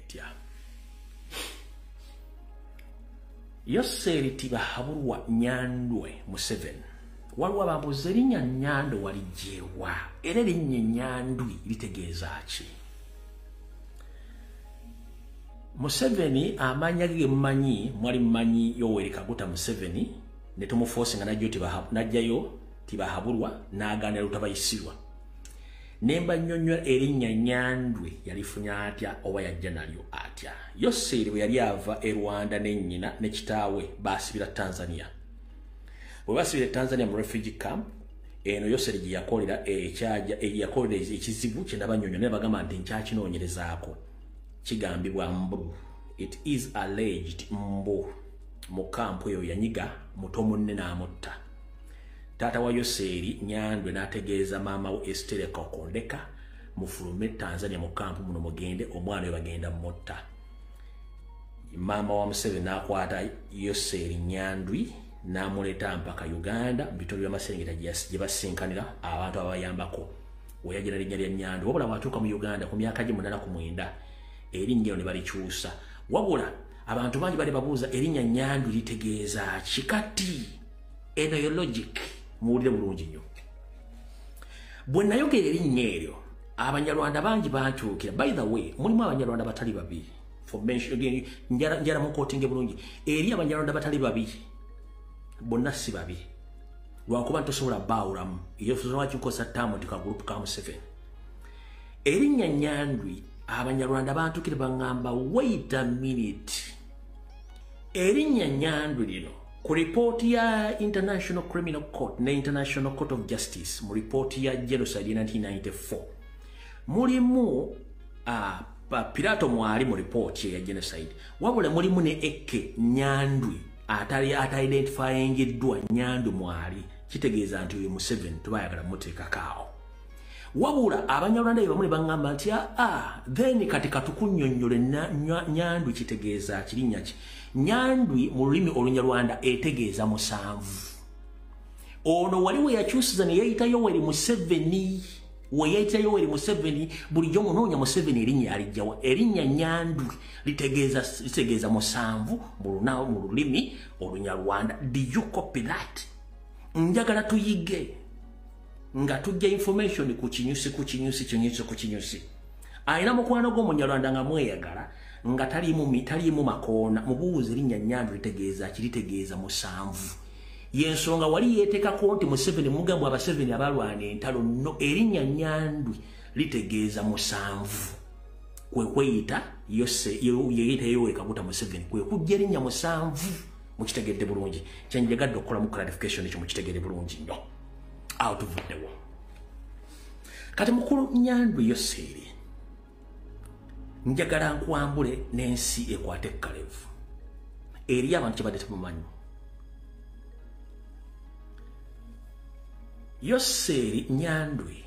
Etya? Yoseri Tibahaburwa Nyandwe Museveni. Waliwo abambuuza erinnya Nyando waligyewa, era erinnya Nyandwi litegeeza ki? Museveni amanya ge mumanyi, mwali mumanyi Yoweri Kaguta Museveni, ne tumuforce nga najjayo Tibahaburwa n'agaana Lutabayisirwa. Nemba nnyonnyola erinnya Nyandwi yalifunya atya oba yajja nalyo atya. Yoseri bwe yali ava e Rwanda ne nnyina ne kitaawe baasibira Tanzania. Bwe basibira Tanzania mu refugee camp, eno Yoseri gye yakolera yakolera ekizibu kye nabannyonnyola ne bagamba nti nkyakinoonyerezaako. Kigambibwa mbu, it is alleged mbu mu kampu eyo yanyiga muto munne n'amutta. Taata wa Yoseri Nyandwe n'ategeeza maama we Esther Kakondeka, mufulume Tanzania mu kampu muno mugende, omwana we bagenda mutta. Maama wa Museveni n'akwata Yoseri Nyandwi n'amuleeta mpaka Uganda mu bitundu by'Amaserengeta gye basinkanira abantu ababayambako. We yajja n'erinnya lya Nyandwi, wabula bw'atuuka mu Uganda ku myaka gye 89 erinnya ne balikyusa. Wabula abantu bangi bali babuuza erinnya Nyandwi litegeeza ki? Kati eno yo logic muwulire bulungi nnyo. Bwe nayogera erinnya eryo Abanyarwanda bangi bankyukira. By the way, mulimu Abanyarwanda batali babiri. For mention again, njala mukotinge bulungi. Eri Abanyarwanda batali babiri bonna si babi, lwakuba ntosobola baawulamu. Eyo lwaki nkozesa ttaamu nti kagroup ka Museveni. Erinnya Nyandwi Abanyarwanda bantukire baŋŋamba, wait a minute, erinnya Nyandwi lino ku ripooti ya International Criminal Court ne International Court of Justice, mu ripooti ya genocide 1994 mulimu Pilato mwali mu ripooti ya genocide, wabula mulimu ne Eke Nyandwi atali identifyingiddwa. Nyandwi mwali, kitegeeza nti oyo Museveni tubayagala muteekakaawo. Wabula Abanyarwanda be bamwe baŋŋamba nti then kati katukunnyonnyole Nyandwi kitegeeza kirinnya ki. Nyandwi mu lulimi Olunyarwanda etegeeza musanvu. Ono wali we yakyusiza ne yeeyita Yoweri Museveni. We yeeyita Yoweri Museveni, bulijjo munoonya Museveni erinnya alijjawa. Erinnya Nyandwi litegeeza musanvu mu lulimi Olunyarwanda. Do you copy that? Njagala tuyige nga tujja information ku kinyusi ku kinyusi kinyusi ku kinyusi. Alina mukwano gw'Omunyarwanda nga mweyagala nga taliimu makoona, mubuuze erinnya Nyandwi litegeeza ki? Litegeeza musanvu. Yensonga wali yeeteekako nti Museveni mugambwe Abaseveni abalwana entalo. No, erinnya Nyandwi litegeeza musanvu. Kwe kweyita yeyita Yoweri Kaguta Museveni, kwe kujja erinnya musanvu. Mukitegedde bulungi? Kyenjagadde okukolamu clarification ekyo mukitegedde bulungi nnyo. Awo tuvuddewo. Kati mukulu Nyandwi Yoseri, njagala nkwambule n'ensi ekwate ekkalevu eri abantu kyebadde temumanyi. Yoseri Nyandwi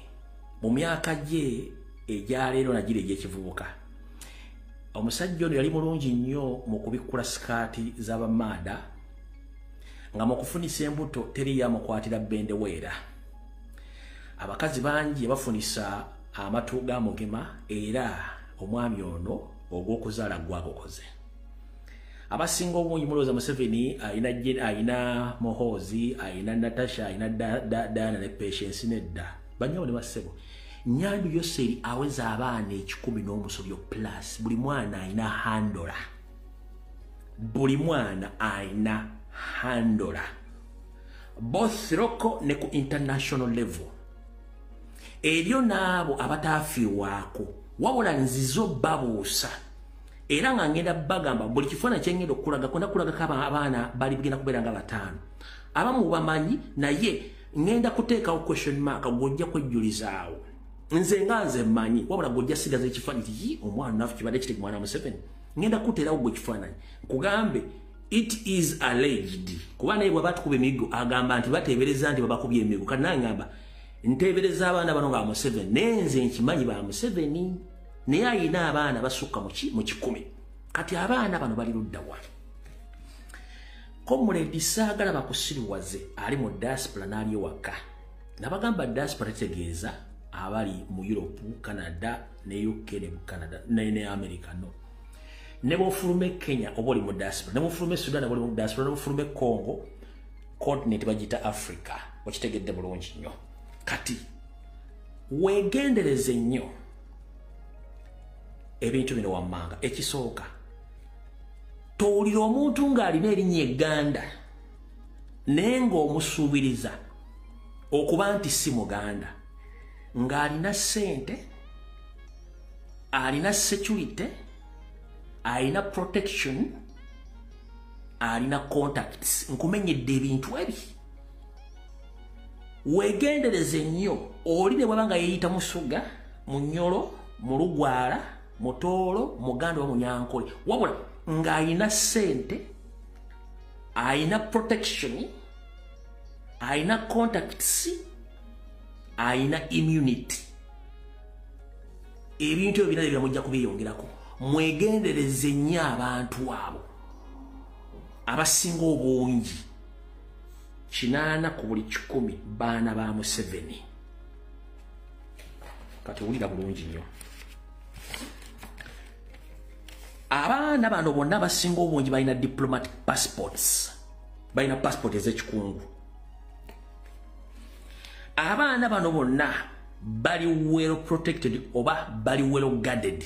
mu myaka gye egyaleero nagira egy'ekivubuka, omusajja ono yali mulungi nnyo mu kubikkula sikaati z'abamaada, nga mu kufunisa embuto teri yamukwatira bendeweera. Abakazi bangi bafunisa amatu ga Mugema, era omwami ono ogw'okuzaala gwagukoze. Abasinga obungi mulowooza Museveni ayina Muhoozi, ayina Natasha, ayina Diana ne Patience. Nedda bannyabo ne bassebo, Nyandwi Yoseri aweza abaana 100 n'omusobyo plus. Buli mwana ayina handola, buli mwana ayina handola, both local ne ku international level. Eryo n'abo abataafiirwako, wabula nzizo babuusa era nga ngenda bagamba buli kifaananyi kye ngenda okulagako, ndakulagako abaana bali bigenda kubeera nga bataano, abamu bamanyi, naye ngenda kuteekawo question mark gw'ojja kwejjulizaawo. Nze nga nze mmanyi, wabula gw'ojja sigaza ekifaananyi ti omwana naffe kibadde kitege mwana Museveni. Ngenda kuteerawo gwe ekifaananyi nkugambe it is alleged, kuba naye bwe batukuba emiggo agamba nti bateebereza nti babakubye emiggo. Kati nange ngamba nteebereza abaana bano nga Museveni, naye nze nkimanyi ba Museveni, naye ayina abaana basukka mu 100. Kati abaana bano bali ludda wa? Comrade saagala bakusiriwaze ali mu diaspora n'ali ewaka. Nabagamba diaspora tetegeeza abali mu Europe, Canada ne UK ne Canada ne America. No. Ne bw'ofuluma e Kenya oba oli mu diaspora, ne bw'ofuluma e Sudan oba oli mu diaspora, ne bw'ofuluma e Congo, continent bagiyita Africa. Okitegedde bulungi nnyo. Kati weegendereze nnyo ebintu bino wammanga. Ekisooka, towulira omuntu ng'alina erinnya egganda naye ng'omusuubiriza okuba nti si muganda, ng'alina ssente, alina security, alina protection, alina contacts. Nkumenyedde ebintu ebi. Weegendereze nnyo oli ne bw'aba nga yeeyita Musuga, Munyolo, Mulugwala, Mutoolo, Muganda oba Munyankole, wabula ng'alina ssente, alina protection, alina contacts, alina immunity. Ebintu ebyo birala byamujja kubyeyongerako. Mwegendereze nnyo abantu abo abasinga obungi, 8 ku buli 100 baana ba Museveni. Kati owulira bulungi nnyo. Abaana bano bonna abasinga obungi balina diplomatic passports, balina passport ez'ekikungu. Abaana bano bonna bali well protected oba bali well guarded.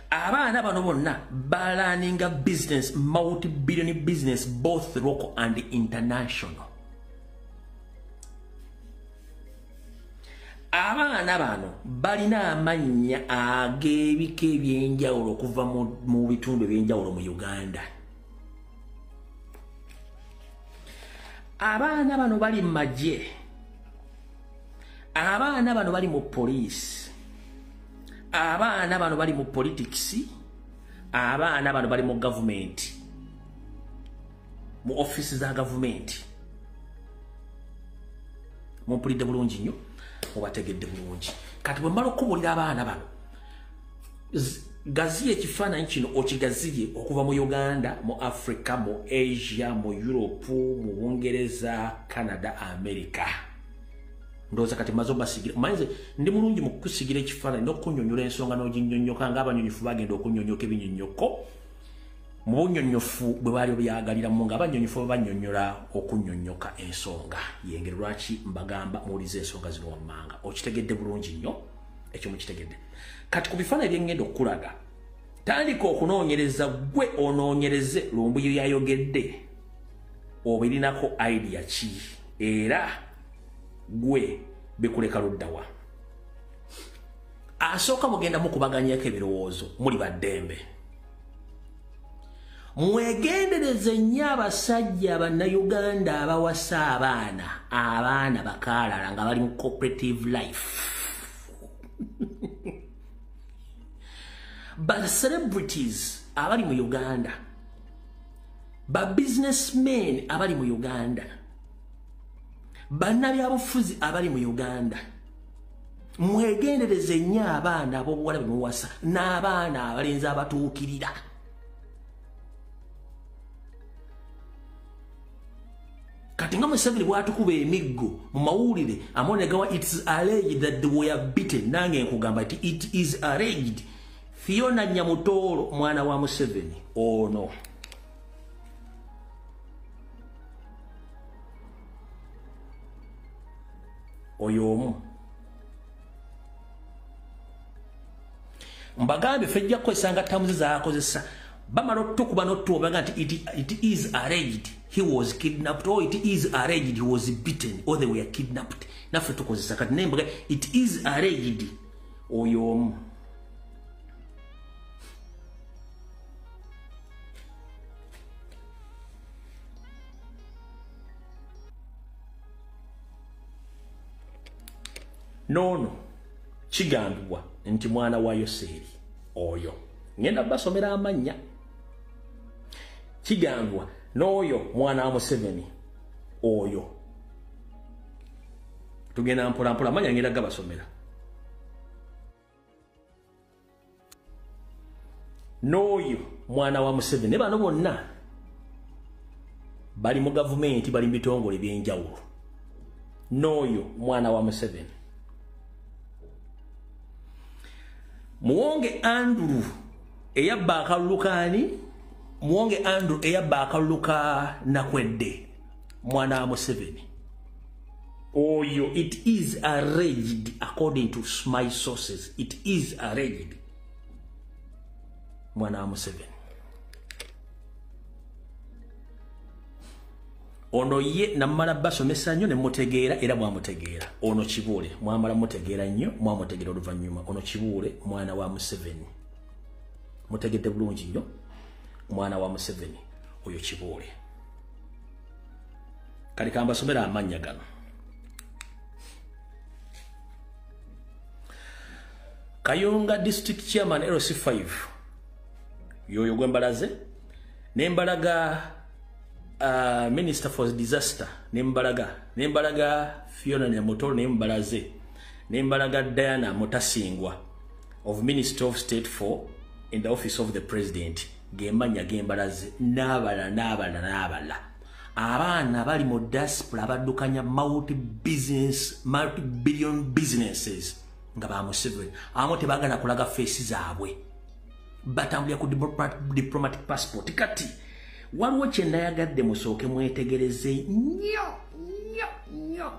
Abaana bano bonna balaninga business, multi-billion business, both local and international. Abaana bano balina amannya ag'ebika ebyenjawulo okuva mu bitundu ebyenjawulo mu Uganda. Abaana bano bali mu magye. Abaana bano bali mu poliisi. Abaana bano bali mu politics. Abaana bano bali mu government, mu office za government. Mumpulidde bulungi nnyo, mubategedde bulungi. Kati bwe mmala okubuulira abaana bano, gaziye ekifaananyi kino okigaziye okuva mu Uganda, mu Africa, mu Asia, mu Europe, mu Bungereza, Canada, America. Ndowooza kati maze obasigira. Omanyize ndi mulungi mu kukusigira ekifaananyi n'okunnyonnyola ensonga n'oginnyonnyoka ng'abanyonnyofu bagenda okunnyonnyoka ebinnyonnyoko mu bunnyonnyofu bwe baali byagaliramu, ng'abannyonnyofu bannyonnyola okunnyonnyoka ensonga. Y'engeri lwaki mbagamba muwulize ensonga zino wammanga. Okitegedde bulungi nnyo, ekyo mukitegedde. Kati ku bifaananyi bye ngenda okukulaga, tandika okunoonyereza gwe onoonyereze Lumbuye yayogedde obirinako idea ki, era gwe bikuleka luddawa. Asooka mugenda mukubaganyako ebirowoozo, muli baddembe. Mwegendereze nnyo abasajja bannayuganda abawasa abaana bakaalala nga bali mu cooperative life. Ba celebrities abali mu Uganda, ba businessmen abali mu Uganda, bannabyabufuzi abali mu Uganda, mwegendereze nnyo abaana ab'obuwala be muwasa n'abaana abalenzi abatuukirira. Kati nga Museveni bw'atukuba emiggo mu mawulire amonegawa, it's alleged that they were beaten. Nange nkugamba nti it is alleged Fiona Nyamutoolo mwana wa Museveni ono oyo omu. Mbagambye fejja kukozesanga tamuzi zaakozesa bamala otukuba n'otuwa nti it is alleged he was kidnapped, or it is alleged he was beaten, or they were kidnapped. Naffe tukozesa kati naye mbaga it is alleged oyo omu. Noono kigambibwa nti mwana wa Yoseeri oyo. Ngenda basomera amannya. Kigambibwa n'oyo mwana wa Museveni oyo. Tugenda mpola mpola, amannya ngenda gabasomera. N'oyo mwana wa Museveni ne bano bonna bali mu gavumenti, bali mu bitongole ebyenjawulo. N'oyo mwana wa Museveni. Muwonge Andrew eyabba akalulu kaani? Muwonge Andrew eyabba akalulu ka Nakwedde, mwana wa Museveni. Oyo, it is arranged, according to my sources, it is arranged, mwana wa Museveni. Ono ye namala basomesa nnyo ne mutegeera, era mwamutegeera. Ono Kibuule mwamala mutegeera nnyo, mwamutegeera oluvannyuma. Ono Kibuule mwana wa Museveni, mutegedde bulungi nnyo, mwana wa Museveni oyo Kibuule. Kali kambasomera amannya gano. Kayunga District Chairman LC5 yoyo gwembalaze, nembalaga Minister for Disaster, nembalaga Fiona Nyamutoro, nembalaze, nembalaga Diana Mutasingwa of Minister of State for in the Office of the President, gemanya gembalaze, n'abala n'abala n'abala. Abaana bali mu diaspora abaddukanya multi billion businesses nga ba Museveni, abamu tebaagala kulaga feesi zaabwe, batambulira ku diplomatic passport. Kati waliwo kye nayagadde musooke mwetegereze nnyo nnyo nnyo.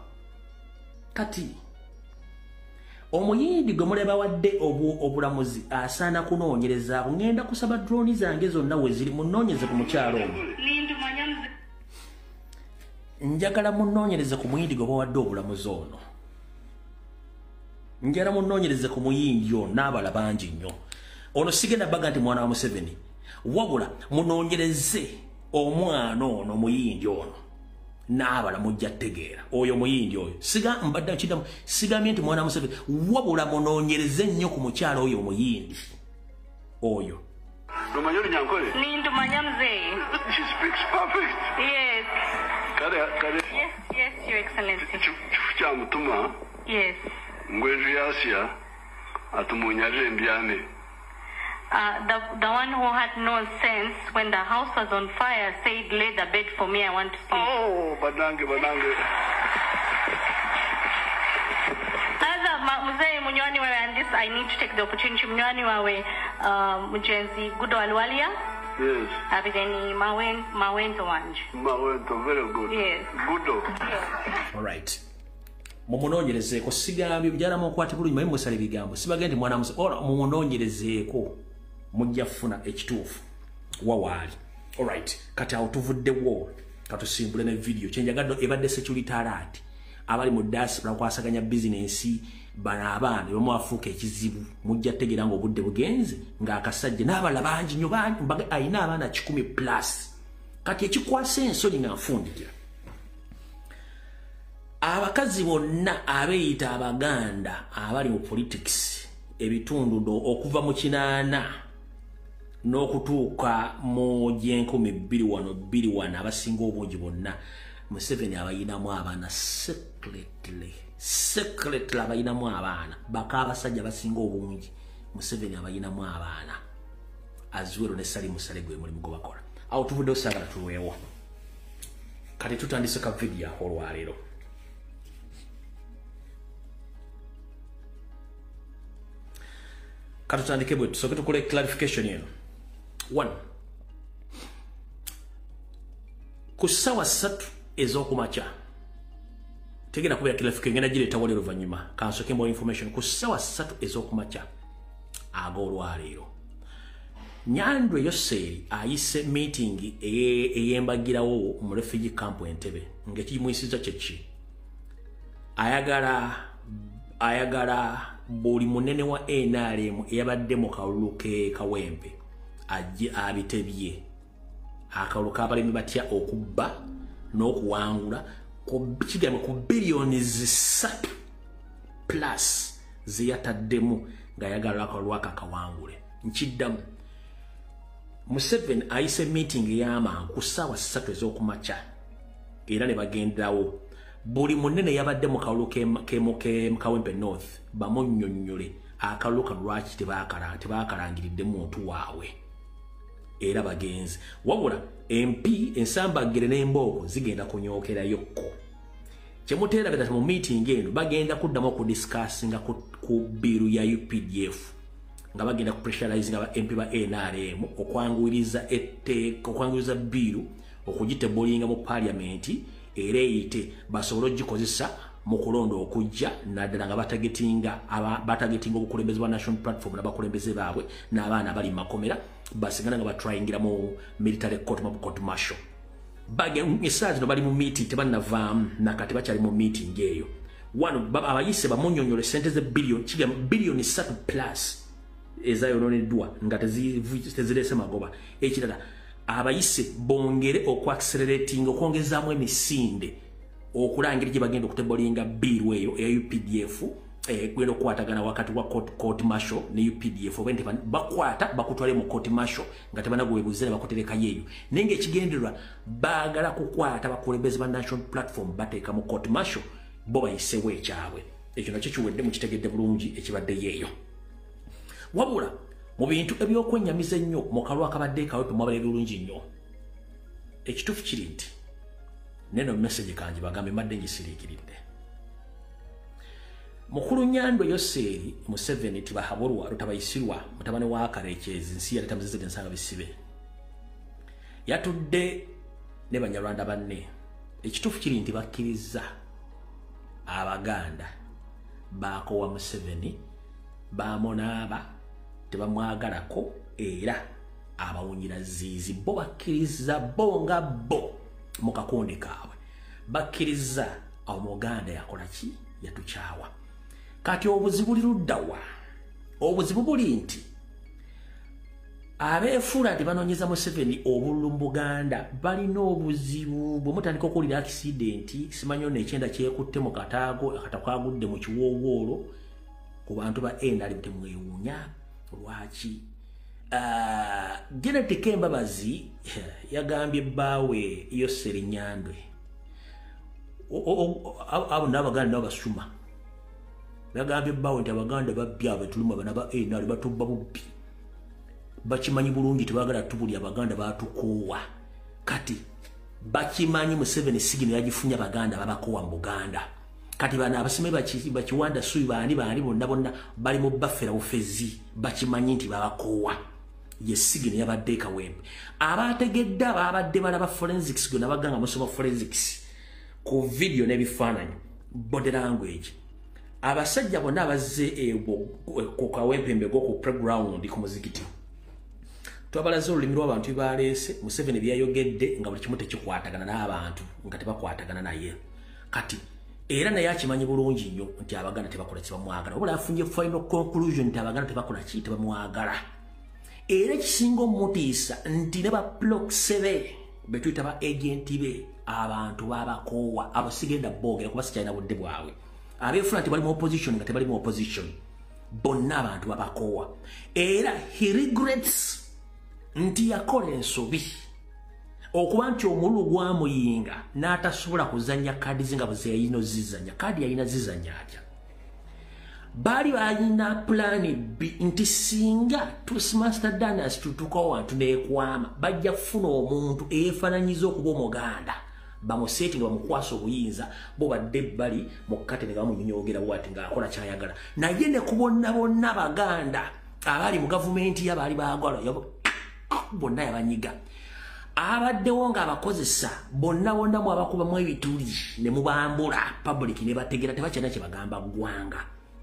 Kati omuyindi gwe muleba wadde obulamuzi asaana kunoonyerezaako. Ngenda kusaba drone zange zonna we ziri, munoonyeze ku mukyalo ono. Njagala munoonyereze ku muyindi gwe bawadde obulamuzi ono. Njagala munoonyereze ku muyindi ono n'abala bangi nnyo. Ono sigenda baga nti mwana wa Museveni, wabula munoonyereze omwana ono omuyindi ono n'abala, mujja tegeera oyo muyindi oyo. Siga mbadde kiddamu, sigambye nti mwana wa Museveni, wabula munoonyereze nnyo ku mukyala oyo omuyindi oyo. She speaks perfect. Yes. Kare, kare. Yes, yes, Your Excellency. Kifu kya mutuma. Yes. Ngweju yasia atumunyarire mbyane. The one who had no sense when the house was on fire said, lay the bed for me, I want to sleep. Oh, banange, banange. Sasa mzee munywani wawe, and this I need to take the opportunity, munywani wawe mujenzi Gudo Alwalia. Yes. Abideni Mawento wanje. Mawento, very good. Yes. Gudo. Yes. All right. Mumunoonyerezeeko, sigambye byala mukwate bulungi, mayi musale bigambo. Sibagende mwana musa, ora mumunoonyerezeeko mujja kufuna ekituufu wawaali. All right. Kati awo tuvuddewo, katusimbule ne video. Kyenjagadde ebadde security alert. Abali mu diaspora kwasaganya business bano abaana bamu afuuka ekizibu, mujja tegeera ng'obudde bugenze ng'akasajja n'abalala bangi nnyo, bangi alina abaana 100 plus. Kati ekikwasa ensonyi nga nfundikira, abakazi bonna abeeyita Abaganda abali mu politics ebitundu okuva mu 8 n'okutuuka mu gy'enkumi bbiri wano bbiri wano, abasinga obungi bonna Museveni abayinamu abaana secretly abayinamu abaana baka abasajja abasinga obungi Museveni abayinamu abaana azuero ne Salim Saleh gwe mulimu gwe bakola. Awo tuvuddewo, saagala tulwewo. Kati tutandise ka video olwaleero. Katutandike bwe tusooke tukole clarification eno. 1. Ku ssaawa 3 ez'okumakya, tegenda kubeera clarification, ngenda gireeta wali oluvannyuma, kansooke mbawe information. Ku ssaawa 3 ez'okumakya ag'olwaleero, Nyandwe Yoseri ayise meeting eyembagirawo mu refugee camp Entebbe, ng'ekimuyisizza kye ki? Ayagala buli munene wa NRM eyabadde mu kalulu ke Kawempe ajje abitebye akalulu k'abalimi batya okubba n'okuwangula kigambwe ku biliyoni 3 plus ze yataddemu ng'ayagala akalulu ako akawangule. Nkiddamu, Museveni ayise meeting ey'amangu ku ssaawa 3 ez'okumakya era ne bagendawo. Buli munene yabadde mu kalulu ke Kawempe North bamunnyonnyole akalulu kano lwaki tebakalangiridde muntu waabwe, era bagenze. Wabula MP ensambaggere n'embooko zigenda kunyokerayokko. Kyemuteerabira mu meeting eno bagenda kuddamu okudiscussinga ku bill ya UPDF. Nga bagenda ku pressurizing aba MP ba NRM okwanguyiriza etteeka, okwanguyiriza bill okugitebolinga mu parliament era eyite basobole ogikozesa mu kulonda okujja, naddala nga batagetinga obukulembeze bwa National Platform n'abakulembeze baabwe n'abaana abali mu makomera basigala nga batryingira mu military court, mu court martial. Essaawa zino bali mu meeting, tebannavaamu nakati, bakyali mu meeting eyo. Wano abayise bamunyonyole sente ze billion, kigamba 3 billion plus ezayononeddwa nga tezireese magoba. Ekirala, abayise bongere okuaccelerating, okwongezaamu emisinde okulangira gye bagenda okutebolinga bill eyo eya UPDF, egenda okukwatagana wakati wa court martial ne UPDF, oba nti bakwata bakutwale mu court martial nga tebanaguwebuuza ne bakuterekayo eyo. Naye ng'ekigendererwa baagala kukwata bakulembeze ba National Platform, bateeka mu court martial, bo bayisewo ekyabwe. Ekyo nakyo kiwedde, mukitegedde bulungi ekibaddeyo eyo. Wabula mu bintu ebyokwennyamiza ennyo mu kalwa akabadde Kawempe, mwabale bulungi nnyo. Ekituufu kiri nti neno message kangi bagambe mbadde ngisiriikiridde. Mukulu Nyandwe Yoseeri Museveni Tibahaburwa Rutabayisirwa, mutabani wa Karekyezi nsi yaleta muzizege nsanga bisibe, yatudde ne Banyarwanda banne. Ekituufu kiri nti bakkiriza Abaganda bakowa Museveni, bamunaaba, tebamwagalako era abawunyira ziizi. Bo bakkiriza, bo nga bo mu kakundi kaabwe bakkiriza Omuganda yakola ki, yatukyawa. Kati obuzibu buli luddawa? Obuzibu buli nti abeefuula nti banoonyeza Museveni obululu mu Buganda balina obuzibu. Bwe mutandika okuwulira accident, simanyi ono ekyenda kyekutte mu kataago, akatako kagudde mu kiwoowoolo ku bantu ba NRM, temwewuunya. Lwaki? Janet Kembabazi yagambye bbaawe Yoseri Nyandwe, abo n'Abaganda nabo basuma, yagambye bbaawe nti Abaganda babbi, abo betuluma bana ba NRM batubba bubbi, bakimanyi bulungi, tebagala tubuli, Abaganda batukoowa. Kati bakimanyi Museveni sigino yagifunye, Abaganda babakoowa mu Buganda. Kati bano abasime bakiwanda suyi baani baani bonna bonna bali mu baffera bufezi, bakimanyi nti babakoowa. Ye sigino yabadde Kawempe. Abategedde, ababadde balaba forensics, gwe nabaganga musoma forensics ku video n'ebifaananyi, body language, abasajja bonna abazze ku Kawempe Mbego ku playground ku muzikiti, twabalaze olulimi lw'abantu baleese Museveni byayogedde nga buli kimu tekikwatagana n'abantu nga tebakwatagana naye. Kati era naye akimanyi bulungi nnyo nti Abaganda tebakola kibamwagala, wabula afunye final conclusion nti Abaganda tebakola ki, tebamwagala. Era ekisinga omutiisa nti ne ba proxy be betuyita ba agent be, abantu babakoowa. Abo sigenda boogera kuba sikyalina budde bwabwe. Abeefuna nti bali mu opposition nga tebali mu opposition, bonna abantu babakoowa. Era he regrets nti yakola ensobi okuba nti omululu gwamuyinga n'atasobola kuzannya kaadi ze nga bwe yalina ozizannya. Kaadi yalina zizannya atya? Baali balina plan B nti singa Toastmaster Danas tutuuka wantu neekwama, bajja kufuna omuntu eyeefaananyiza okuba Omuganda, bamuseeti nga bamukwasa obuyinza, bo badde ebbali mu kate nga bamunyonyogera bwati ng'akola kyayagala. Naye ne ku bonna bonna Baganda abaali mu gavumenti y'abaali baagala bonna yabanyiga, abaddewo ng'abakozesa bonna bonna, mu abakubamu ebituli ne mubambula public ne bategera tebakyalina kye bagamba ggwanga.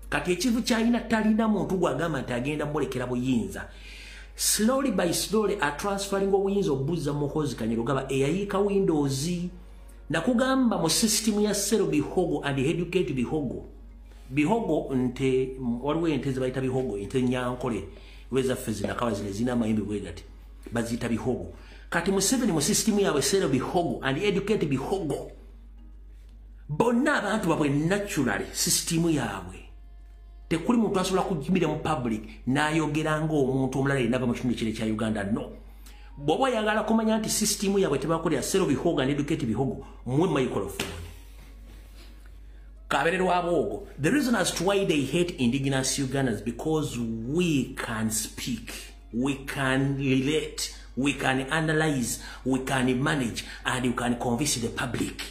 Kati ekivu kyalina, talina muntu gwagamba nti agenda mulekera buyinza. Slowly by slowly atransferring obuyinza obuzza Muhoozi Kainerugaba eyayiika Windows. Nakugamba mu system ya sell bihogo and educate bihogo. Bihogo nte, waliwo ente zebayita bihogo, ente nyankole wezaffe zinakawa zino ezirina amayembe bwe gati, baziyita bihogo. Kati Museveni mu system yaabwe sell bihogo and educate bihogo, bonna abantu babwe naturally system yaabwe tekuli muntu asobola kujimira mu public n'ayogera ng'omuntu omulala yenna ava mu kitundu ekiro ekya Uganda. No, bw'oba oyagala kumanya nti system yaabwe tebakolera sell bihogo and educate bihogo, muwe microphone kabeere lwabwogo. The reason as to why they hate indigenous Ugandans, because we can speak, we can relate, we can analyze, we can manage and you can convince the public.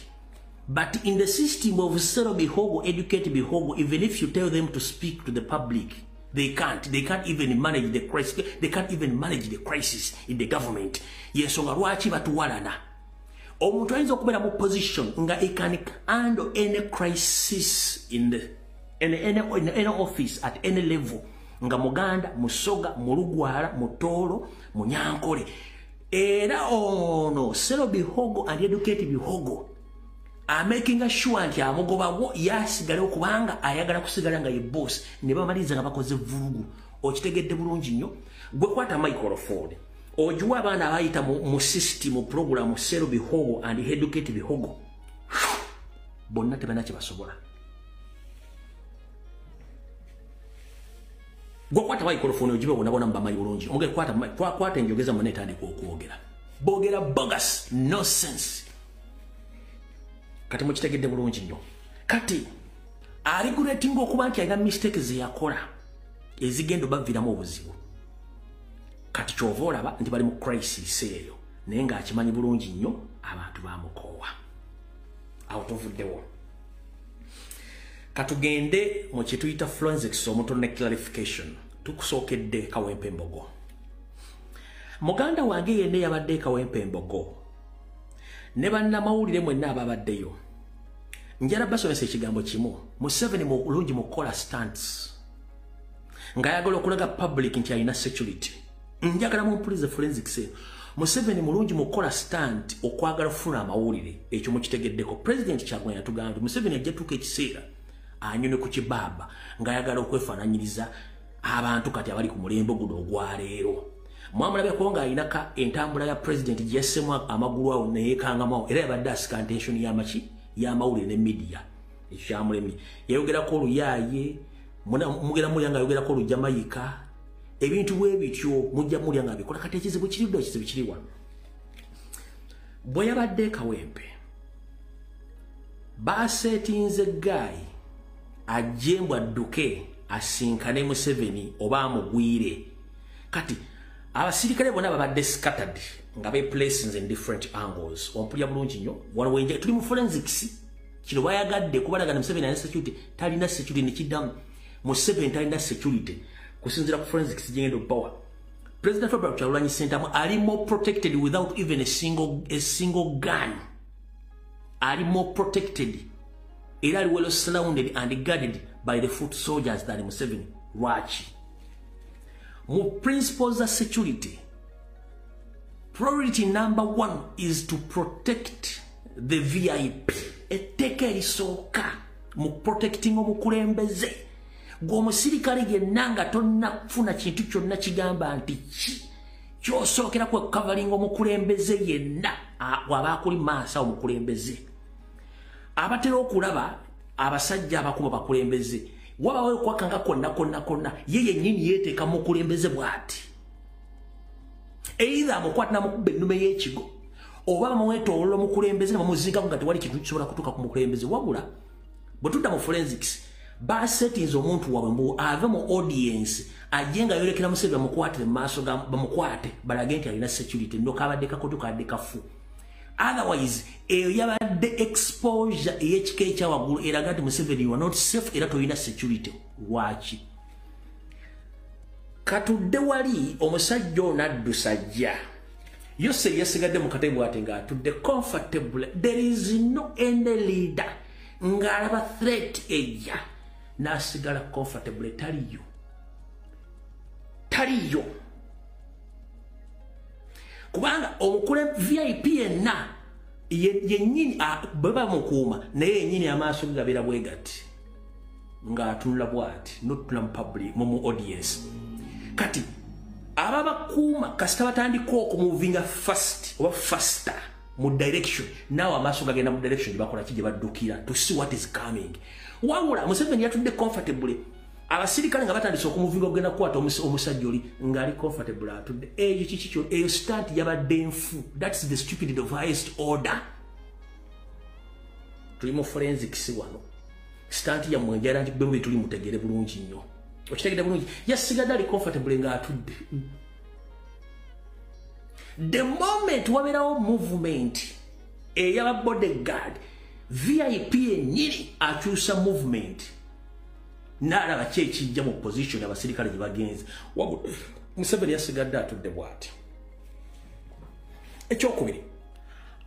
But in the system of sell bihogo, educate bihogo, even if you tell them to speak to the public, They can't. They can't even manage the crisis. They can't even manage the crisis in the government. Yensonga lwaki batuwalana. Omuntu ayinza okubeera mu position nga he can handle any crisis in the any office at any level. Nga Muganda, Musoga, Mulugwala, Mutoro, Munyankole. Era ono Selo Bihogo and Educate Bihogo are making sure nti amugobawo yasigale okubanga ayagala kusigala nga ye boss ne bamaliriza nga bakoze vulugu. Okitegedde bulungi nnyo. Gwe kwata microphone ojuwa abaana abayita mu system program Selo Bihogo and Educate Bihogo bonna tebalina kye basobola. Gwe kwata microphone ojibe bonna bonna mbamanyi bulungi. Omuge kwata enjogeza munne etandika okwogera. Boogera bogus nonsense. Kati mukitegedde bulungi nnyo. Kati aregulating okuba nti alina mistake ze yakola ezigenda obaviiramu obuzibu. Kati ky'ova olaba nti bali mu crisis eyo, naye ng'akimanyi bulungi nnyo abantu bamukoowa. Awo tuvuddewo. Katugende mu kye tuyita forensics omutono ne clarification. Tukusookedde Kawempe Mbogo. Muganda wange yenna yabadde Kawempe Mbogo ne bannamawulire mwenna ababaddeyo, njala basomesa ekigambo kimu. Museveni mulungi mu kukola stunts ng'ayagala okulaga public nti alina security. Njagala mumpulize forensics eno. Museveni mulungi mu kukola stunt okwagala okufuna amawulire. Ekyo mukitegeddeko. President Kyagulanyi yatugambye Museveni ajja tuuka ekiseera anyone ku kibaaba ng'ayagala okwefaananyiriza abantu kati abali ku mulembe guno ogwaleero. Mwamulabeko ng'alinaka entambula ya president gye yassemu amagulu awo neyeekangamawo, era yabadde asika attention y'amaki y'amawulire ne media. Ekyo kyamulemye. Yayogerako oluyaaye, mugera mulya ng'ayogerako Olujamayika, ebintu bwe bityo mujja mulya ng'abikola. Kati ekizibu kiri ddo, ekizibu kiri wano. Bwe yabadde Kawempe, baaseetinze guy ajje mbw adduke asinkane Museveni oba amugwire. Kati abasirikale bonna babadde scattered nga be places in different angles. Ompulya bulungi nnyo. Wano wenja tuli mu forensics. Kino bayagadde kubalaga ne Museveni alina security, talina security nekiddamu. Museveni talina security. Kusinziira ku forensics gye power. President Robert Kyagulanyi Ssentamu ali more protected without even a single gun. Ali more protected. Era ali well surrounded and guarded by the foot soldiers than Museveni. Lwaki? Mu principles of security, priority number one is to protect the VIP. Etteeka erisooka mu protecting omukulembeze. Gwe omusirikale yenna nga tonnafuna kintu kyonna kigamba nti ki ky'osookera kwe kukavalinga omukulembeze yenna bw'aba akuli maaso omukulembeze. Abatera okulaba abasajja abakuba bakulembeze wabawo okwakanga konna konna konna, ye yennyini yeeteeka mukulembeze bw'ati. Either amukwata n'amukuba ennume y'ekigo oba bamwetoolola omukulembeze ne bamuzingaku nga tewali kintu kisobola kutuuka ku mukulembeze. Wabula bwe tudda mu forensics, basetinze omuntu waabwe mbu ave mu audience ajje nga yolekera Museveni bamukwatire mu maaso bamukwate balage nti alina security. Nno kabadde kakoto kabadde kafu. Otherwise eyo yabadde exposure ey'ekika ekyawaggulu eraga nti Museveni you are not safe, era tolina security. Lwaki? Katudde wali omusajja ono addusajja Yose yasigadde mu katebe bw'ati ng'atudde comfortable. There is no any leader ng'alaba threat ejja n'asigala comfortable. Taliyo, taliyo. Kubanga omukule VIP yenna yennyini bwe bamukuuma naye yennyini amaaso ge gabeera bwe gati ng'atunula bw'ati n'otunula mu public mu audience. Kati ababakuuma kasita batandika okumuvinga fast oba faster mu direction, naawe amaaso gagenda mu direction gye bakola ki gye baddukira to see what is coming. Wabula Museveni yatudde comfortably. Abasirikale nga batandise okumuvinga okugenda kukwata omusajja oli ng'ali comfortable atudde. Eyo kiki kyo? Eyo stunt yabadde nfu. That's the stupidity of highest order. Tuli mu forensics wano. Stunt yammwe njagala nti bwe tuli mutegere bulungi nnyo. Okitegedde bulungi. Yasigadde ali comfortable ng'atudde. The moment wabeerawo movement ey'aba bodyguard, VIP yennyini akyusa movement. N'alaba ki ekijja mu position abasirikale gye bagenze. Wabula Museveni yasigadde atudde bw'ati. Ekyokubiri,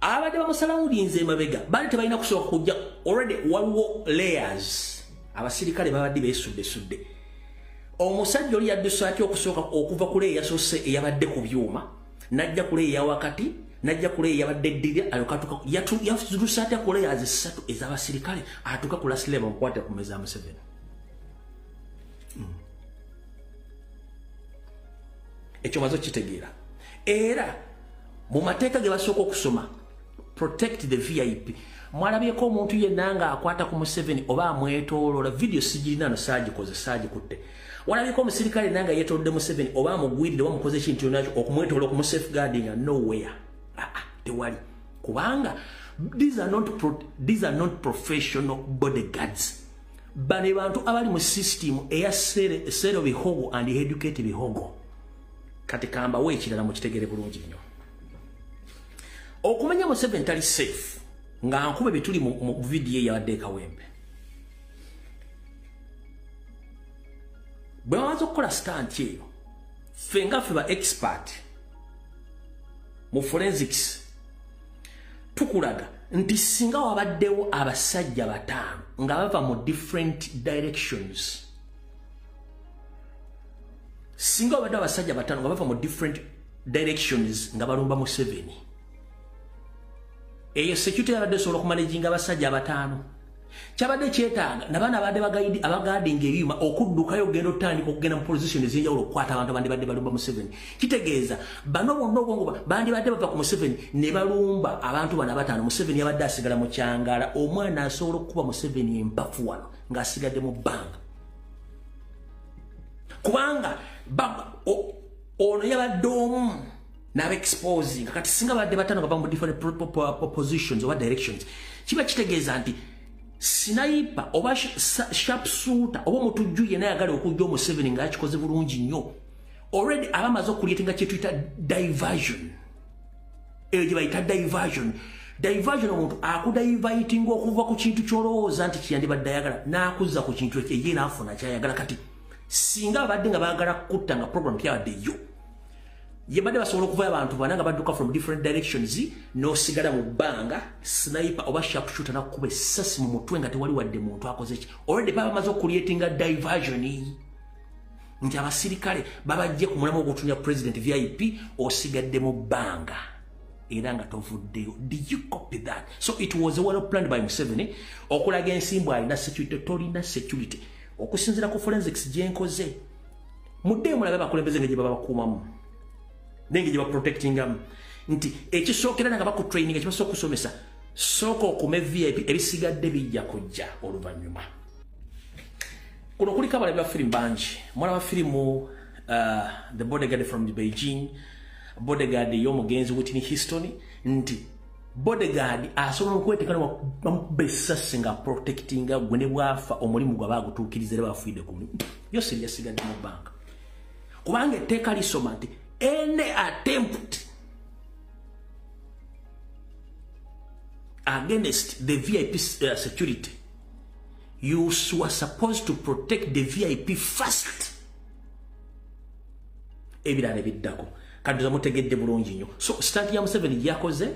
abadde bamusalawulinze emabega baali tebalina kusooka kujja, already waliwo layers abasirikale babadde beesuddesudde. Omusajja oli yadduse atya okusooka okuva ku layer yasoose eyabadde ku byuma, n'ajja ku layer wakati, n'ajja ku layer eyabadde eddirya, alyoka atuuka, yadduse atya ku layers essatu ez'abasirikale atuuka ku last level omukwate ku mmeeza ya Museveni. Ekyo maze okitegeera. Era mu mateeka ge basooka okusoma, protect the VIP. Mwalabyeko omuntu yenna ng'akwata ku Museveni oba amwetooloola, vidiyo sigirina no saagikoze, saagikutte. Walabyeko omusirikale yenna nga yeetoolodde Museveni oba amugwiridde oba amukoze ekintu kyonna okumwetoola okumusafeguardinga, nowhere. Tewali. Kubanga these are not professional bodyguards. Bano bantu abali mu system eya sero bihogo and educate bihogo. Kati kambawe ekirala mukitegere bulungi nnyo. Okumanya Museveni tali safe nga nkuba bituli mu video yabadde Kawempe. Bwe bamaze okukola stunt eyo, ffe nga ffe ba expert mu forensics tukulaga nti singa wabaddewo abasajja bataano nga bava mu different directions, singa wabaddewo abasajja bataano nga bava mu different directions nga balumba Museveni, eyo security yabadde esobola okumanaginga abasajja abataano. Kyabadde kyetaaga nabaana abadde abagadinga ebyuma okuddukayo okugenda otandika okugenda mu position ez'enjawulo okukwata abantu abandibadde balumba Museveni. Kitegeeza bano bonna obwongo bandibadde bava ku Museveni ne balumba abantu bano abataano. Museveni yabadde asigala mu kyangala, omwana asobola okukuba Museveni empafu wano ng'asigadde mu bbanga. Kubanga ono yabadde omu n'aba-exposing. Kati singa badde bataano nga bava mu different positions oba directions, kiba kitegeeza nti sniper oba sharpshooter oba omutujju yenna ayagala okujja Museveni ng'akikoze bulungi nnyo, already aba amaze okucreatinga kye tuyita diversion. Eyo gye bayita diversion. Diversion, omuntu akudivertinga okuva ku kintu ky'olowooza nti kyeyandibadde ayagala n'akuzza ku kintu ekyo ye n'afuna ky'ayagala. Kati singa babadde nga baagala kutta nga program teyabadde yo, ye badde basobola okuvayo abantu bana nga badduka from different directions, n'osigala mu bbanga, sniper oba sharpshooter n'akukuba essasi mu mutwe nga tewali wadde muntu akoze ki. Already baba bamaze okucreatinga diversion nti abasirikale babajje ku mulamwa ogw'okutunya president VIP, osigadde mu bbanga era nga tovuddeyo. Did you copy that? So it was well planned by Museveni okulaga ensimbu alina security, tolina security. Okusinziira ku forensics gye nkoze, muddeyo mulabe abakulembeze nga gye babakuumamu nenge gye baprotectingamu, nti ekisookera nga bakutraininga ekibasooka okusomesa, sooka okume VIP, ebisigadde bijja kujja oluvannyuma. Kuno kuliko abalabi ba firimu bangi. Mulaba firimu The Bodyguard from Beijing, bodyguard y'omugenzi Whitney Houston, nti bodyguard asobola okweteeka bamukuba essasi nga protectinga gwe ne bwafa omulimu gwe abagutuukiriza era bafiidde ku mulimu. Yo siri yasigadde mu bbanga. Kubanga etteeka lisoma nti any attempt against the VIP security, you were supposed to protect the VIP first. Ebirala ebiddako. Kati mutegedde bulungi nnyo. So stunt ya Museveni yakoze,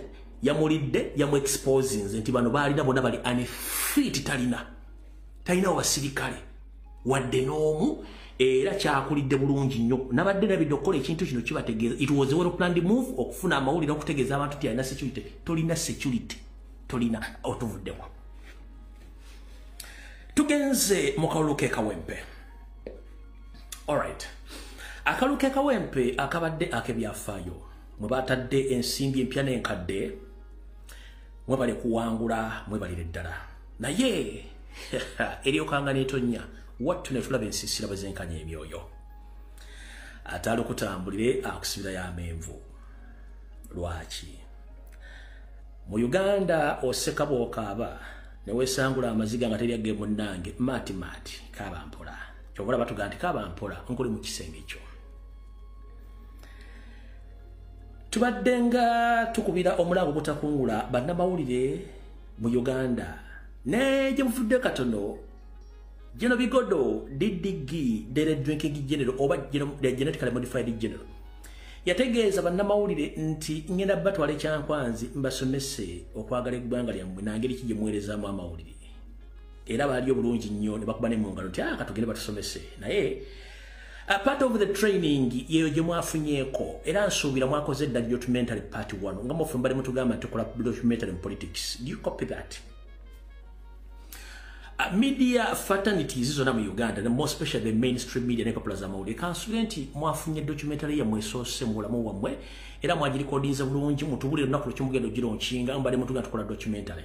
yamulidde, yamu-exposinze nti bano baalina bonna bali unfit, talina. Talina abasirikale wadde n'omu, era kyakulidde bulungi nnyo. Nabadde nabidde okukola ekintu kino kibategeeza. It was a well planned move okufuna amawulire okutegeeza abantu nti alina security. Tolina security. Tolina, otuvuddewo. Tugenze mu kalulu k'e Kawempe. Alright. Akalulu k'e Kawempe akabadde ak'ebyafaayo. Mwe batadde ensimbi empya n'enkadde, mwebale kuwangula, mwebalire ddala. Naye eryokanga n'etonnya, wattu ne tulaba ensiisira bwe zenkanya emyoyo. Ate alukutambulire akusibirayo amenvu. Lwaki? Mu Uganda oseka bw'okaaba ne weesangula amaziga nga teri agge munnange, maati maati, kaaba mpola. Kyova olaba tugamba nti kaaba mpola, nkuli mu kisenge kyo. Tubadde nga tukubira omulango ogutakungula bannamawulire mu Uganda, ne gye muvudde katono General Bigodo, DDG, Daily Drinking General, oba Genetically Modified General, yategeeza bannamawulire nti ngenda batwala ekyankwanzi mbasomese okwagala eggwanga lyammwe nangeri ki gye muweerezaamu amawulire. Era baali obulungi nnyo ne bakuba ne mu ngalo nti katugende batusomese. Naye a part of the training yeyo gye mwafunyeeko, era nsuubira mwakoze dda documentary part 1 nga mufe mbadde mutugamba nti tukola documentary in politics. Do you copy that? Media fraternities zonna mu Uganda, the more especially the mainstream media n'empapula z'amawulire, kansuubire nti mwafunye documentary yammwe esoose mu bulamu bwammwe era mwagirikodinze bulungi, mutubulire olunaku lwe mugenda ogironkinga mbadde mutugamba tukola documentary.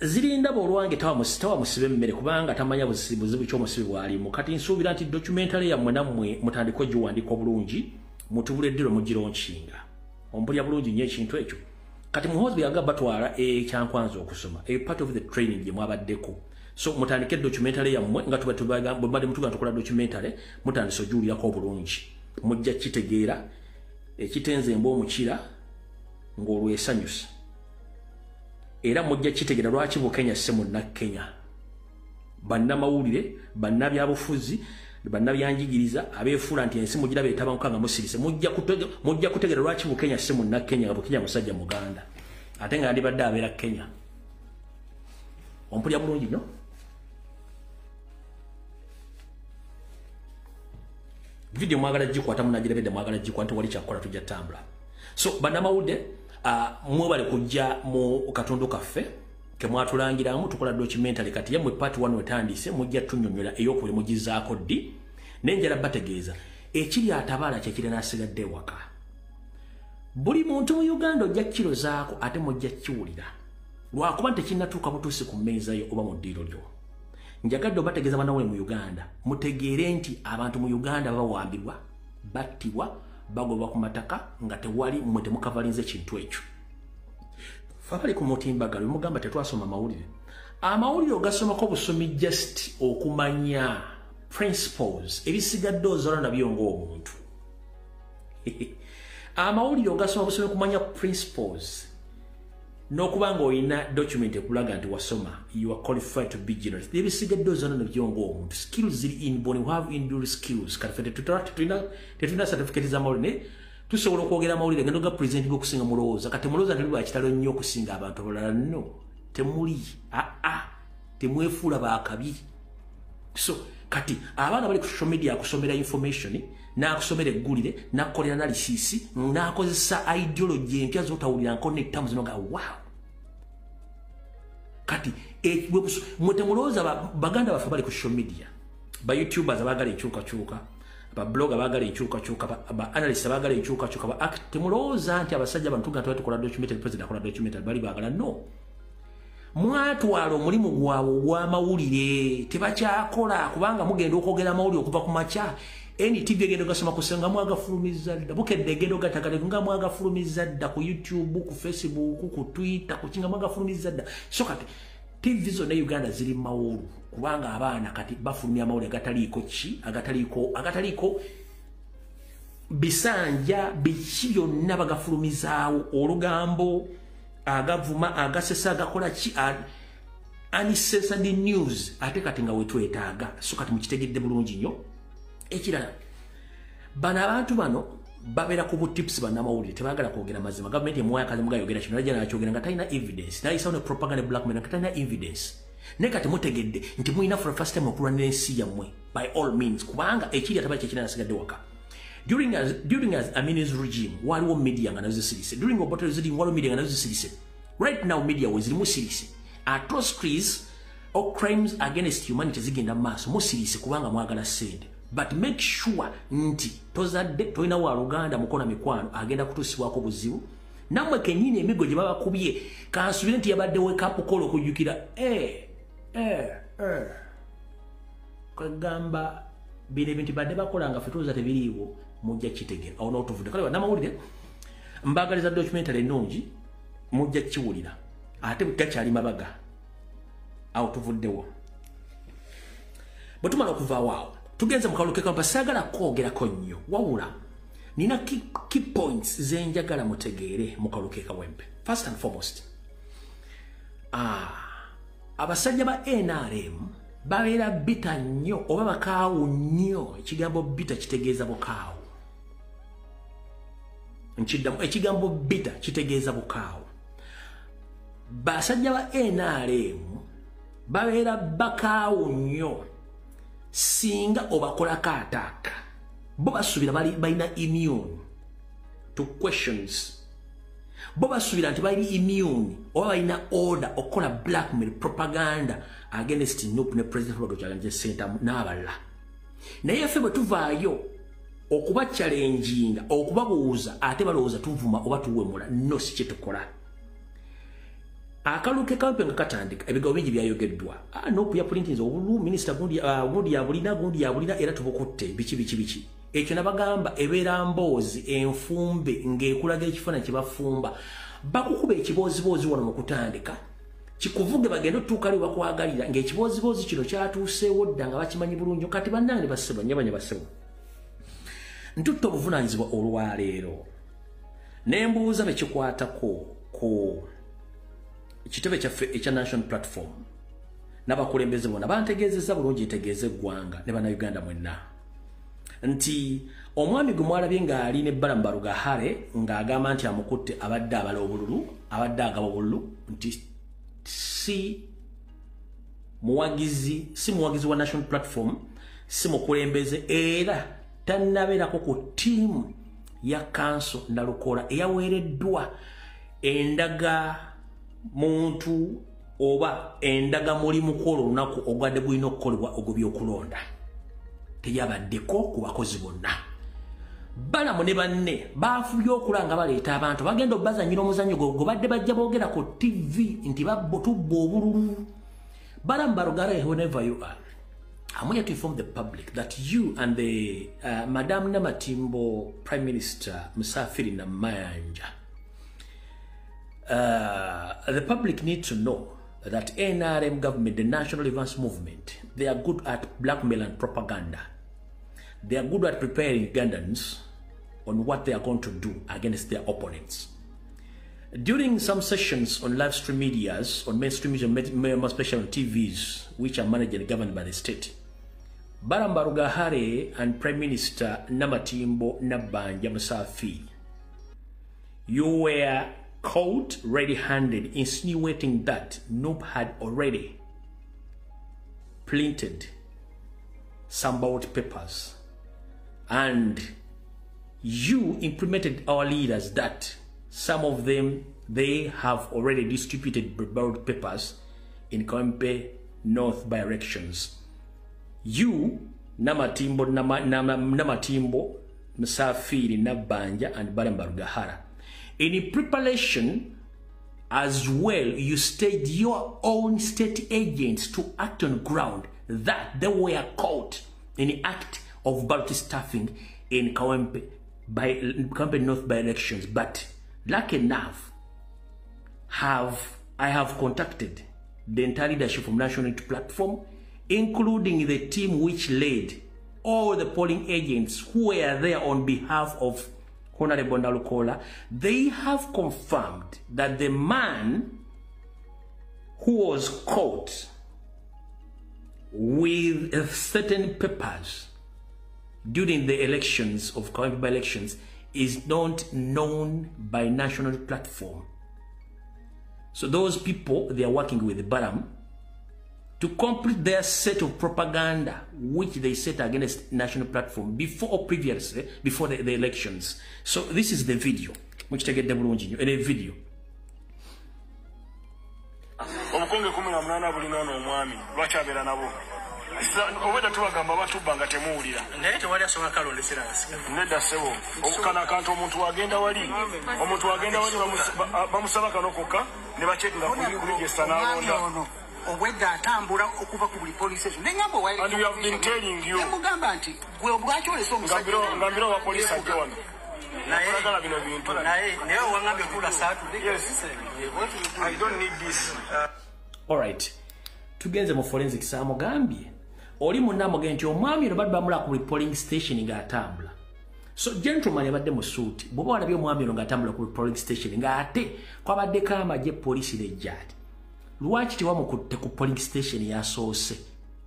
Zirindaba olwange tawa musibe mmere kubanga tamanya buzibu ky'omusibe bw'alimu. Kati nsuubira nti documentary yammwe nammwe mutandike ogiwandiika obulungi, mutubule ddi lwe mugironkinga. Ompulira bulungi nnyo ekintu ekyo. Kati Muhoozi bwe yagamba batwala ekyankwanzi okusoma, a part of the training gye mwabaddeko. So mutandike documentary yammwe nga bwe mutugamba tukola documentary, mutandise ogiwulirako obulungi. Mujja kitegeera ekitenze embwa omukira ng'olwesanyusa. Era mujja kitegeera lwaki Bukenya si Munnakenya. Bannamawulire, bannabyabufuzi, bannabyanjigiriza abeefuula nti ensi mugiraba etabanguka nga musirise, mujja kutegeera lwaki Bukenya si Munnakenya nga Bukenya musajja Muganda ate nga yandibadde abeera Kenya. Ompulira bulungi nnyo? Video mwagala gikwata munagirabedde, mwagala gikwata tewali kyakukola, tujja ttambula. So bannamawulire, mwebale kujja mu katundu kaffe ke mwatulangiramu tukola documentary. Kati yammwe part 1 wetandise, mujja tunnyonnyola ey'okubiri mugizaako ddi. Naye njala bategeeza ekiri atabaala kyekiri n'asigadde ewaka. Buli muntu mu Uganda ojja kukirozaako ate mujja kukiwulira, lwakuba nti tekinnatuuka butuusi ku mmeeza yo oba mu ddiiro lyo. Njagadde obategeeza bannamawulire mu Uganda, mutegeere nti abantu mu Uganda bawambibwa, battibwa, bagobwa ku mataka nga tewali mmwe temukavalinze ekintu ekyo. Ffe abali ku mutimbagano mugamba tetwasoma mawulire. Amawulire ogasomako busomi just okumanya principles, ebisigadde ozola nabyo ng'omuntu. Amawulire ogasoma busomi okumanya principles n'okuba ng'olina document ekulaga nti wasoma, you are qualified to be journalist. Ebisigadde ozola nabyo ng'omuntu. Skills ziri inborn, you have inbuilt skills. Kati ffe tetulina certificate z'amawulire, tusobola okwogera amawulire gano ga presenting okusinga mulowooza. Kati mulowooza tuli ba kitalo nnyo okusinga abantu abalala. No, temuli temwefuula baakabi. So kati abaana bali ku social media akusomera information, n'akusomera eggulire, n'akukolera analysis, n'akozesa ideology empya z'otawulira nko ne terms zino ga wow. Kati mwe temulowooza baganda baffe bali ku social media, ba youtubers abaagala enkyukakyuka, ba blogger abaagala enkyukakyuka, ba analysts abaagala enkyukakyuka, ba act, temulowooza nti abasajja bano tugamba tukola documentary, president akola documentary, bali baagala. No, mwatwala omulimu gwabwe ogw'amawulire tebakyakola, kubanga mugenda okwogera amawulire okuva ku makya. NTV egenda ogasoma kusenga mwagafulumizza dda, Bukedde egenda ogatagala nga mwagafulumizza dda ku YouTube, ku Facebook, ku Twitter, ku kinga mwagafulumizza dda. So kati TV zonna Uganda ziri mawulu kubanga abaana kati bafulumya amawulire agataliiko ki, agataliiko bisanja biki byonna bagafulumizaawo, olugambo, agavuma, agasesa, agakola ki, uncensored news, ate kati nga wetwetaaga. So kati mukitegedde bulungi nnyo. Ekirala, bano abantu bano babeera ku butips bannamawulire, tebaagala kwogera mazima. Gavumenti emuwayo akazi mugayogera kino, najja nakyogera nga talina evidence, nayisawo ne propaganda blackmail nga talina evidence. Naye kati mutegedde nti mulina for the first time okulwanira ensi yammwe by all means, kubanga ekiri atabali kyekiri nasigadde waka. During Amin's regime waliwo media nga nazo zisirise. During Obote's regime waliwo media nga nazo zisirise. Right now media weziri musirise. Atrocities or crimes against humanity zigenda maaso, musirise kubanga mwagala ssente. But make sure nti tozadde, tolina wa luganda, mukona mikwano agenda kutuusibwako buzibu. Nammwe kennyini emigo gye babakubye, kansubire nti yabadde wake up call okujjukira kagamba bino ebintu badde bakola nga ffe tulowooza tebiriiwo, mujja kitegeera. Awo n'otuvudde. Kale bannamawulire mbaagaliza documentary ennungi, mujja kiwulira ate gakyali mabaga. Awo tuvuddewo. Bwe tumala okuvaawo awo tugenze mu kalulu k'e saagala kwogerako nnyo, wabula nina key points ze njagala mutegeere mu kalulu k'e Kawempe. First and foremost, Abasajja ba NRM babeera bitter nnyo oba bakaawu nnyo. Ekigambo bitter kitegeeza bukaawu. Nkiddamu, ekigambo bitter kitegeeza bukaawu. Basajja ba NRM babeera bakaawu nnyo singa obakolako attack. Bo basuubira balina immune to questions. Bo basuubira nti bali immune oba balina order okukola blackmail propaganda against NUP ne President Robert Kyagulanyi Ssentamu n'abalala. Naye ffe bwe tuvaayo okuba challenginga, okubabuuza, ate balowooza tuvuma oba tuwemula. No, si kye tukola. Akalulu ke Kawempe nga katandika, ebigambo bingi byayogeddwa. Ah, NUP ya printinze obululu, minisita gundi, gundi yabulina, gundi yabulina, era tubukutte, biki biki biki. Ekyo nabagamba ebeera mboozi enfumbe ng'ekulaga ekifaananyi kye bafumba. Bakukuba ekibooziboozi wano mu kutandika, kikuvuge bagende otuuka lwe bakwagalira ng'ekibooziboozi kino kyatuuseewo dda nga bakimanyi bulungi. Kati bannange bassebo, nnyabanya bassebo, ntutte obuvunaanyizibwa olwaleero ne mbuuza be kikwatako ku ekitebe kyaffe ekya National Platform n'abakulembeze bonna bantegeezezza bulungi, ntegeeze eggwanga ne Bannayuganda mwenna nti omwami gwe mwalabye ng'ali ne Balaam Barugahare ng'agamba nti amukutte abadde abala obululu, abadde agaba obululu, nti si muwagizi wa National Platform, si mukulembeze, era tannabeerako ku ttiimu ya kanso Nalukoola eyaweereddwa endaga muntu oba endaga mulimu kwolwo olunaku ogwadde gulina okukolebwa ogw'ebyokulonda. Teyabaddeko ku bakozi bonna. Balamu ne banne baafubye okulaba nga baleeta abantu bagenda obbazanyira omuzannyo gwe badde bajja boogera ku TV nti tubba obululu. Balaam Barugahare, whenever you are, I'm here to inform the public that you and the Madam Namatimbo, Prime Minister Musafiri Namayanja, the public need to know that NRM government, the National Advance Movement, they are good at blackmail and propaganda. They are good at preparing Ugandans on what they are going to do against their opponents. During some sessions on live stream medias, on mainstream media, especially on TVs, which are managed and governed by the state, Balaam Barugahare and Prime Minister Namatimbo Nabanja Musafiri, you were caught red-handed insinuating that NUP had already printed some ballot papers, and you implemented our leaders that some of them, they have already distributed ballot papers in Kawempe North by elections. You, Namatimbo, Namatimbo, Musafiri, Nabanja, and Balaam Barugahara. In preparation as well, you staged your own state agents to act on ground that they were caught in the act of ballot stuffing in Kawempe North by elections. But lucky enough, have I have contacted the entire leadership from National Unity Platform, including the team which led all the polling agents who were there on behalf of Honorable Nalukoola. They have confirmed that the man who was caught with certain papers during the elections of Kawempe by elections is not known by National Platform. So those people, they are working with Balaam to complete their set of propaganda which they set against National Platform before or previously, before the elections. So this is the video. Mukitegedde bulungi nnyo, eno video. Obukonge 18 bulina ono omwami, lwaki abeera nabo? Obwedda tubagamba batubba nga temuwulira. Naye tewali asobola kalondesera nsika. Nedda ssebo, kano akantu omuntu wagenda wali bamusaba kano kokka ne bacekinga ku register n'alonda. Ono obwedda atambula okuva ku buli police station, neŋŋamba. And we have been telling you. Nemugamba nti gwe lwaki olese omusajja? Ngambira owa poliisi ajje wano. Naye Oyagala bino bintu. Naye owangambye okula saatu. Yes, I don't need this. Alright. Tugenze mu forensics. Amugambye oli munna amugambye nti omwami ono badde bamulaba ku buli polling station ng'atambula. So gentleman yabadde mu suuti, bw'oba walabye omwami ono ng'atambula ku buli polling station ng'ate kwabaddeko amagye, poliisi nejjaati. Lwaki tewamukutte ku polling station yasoose?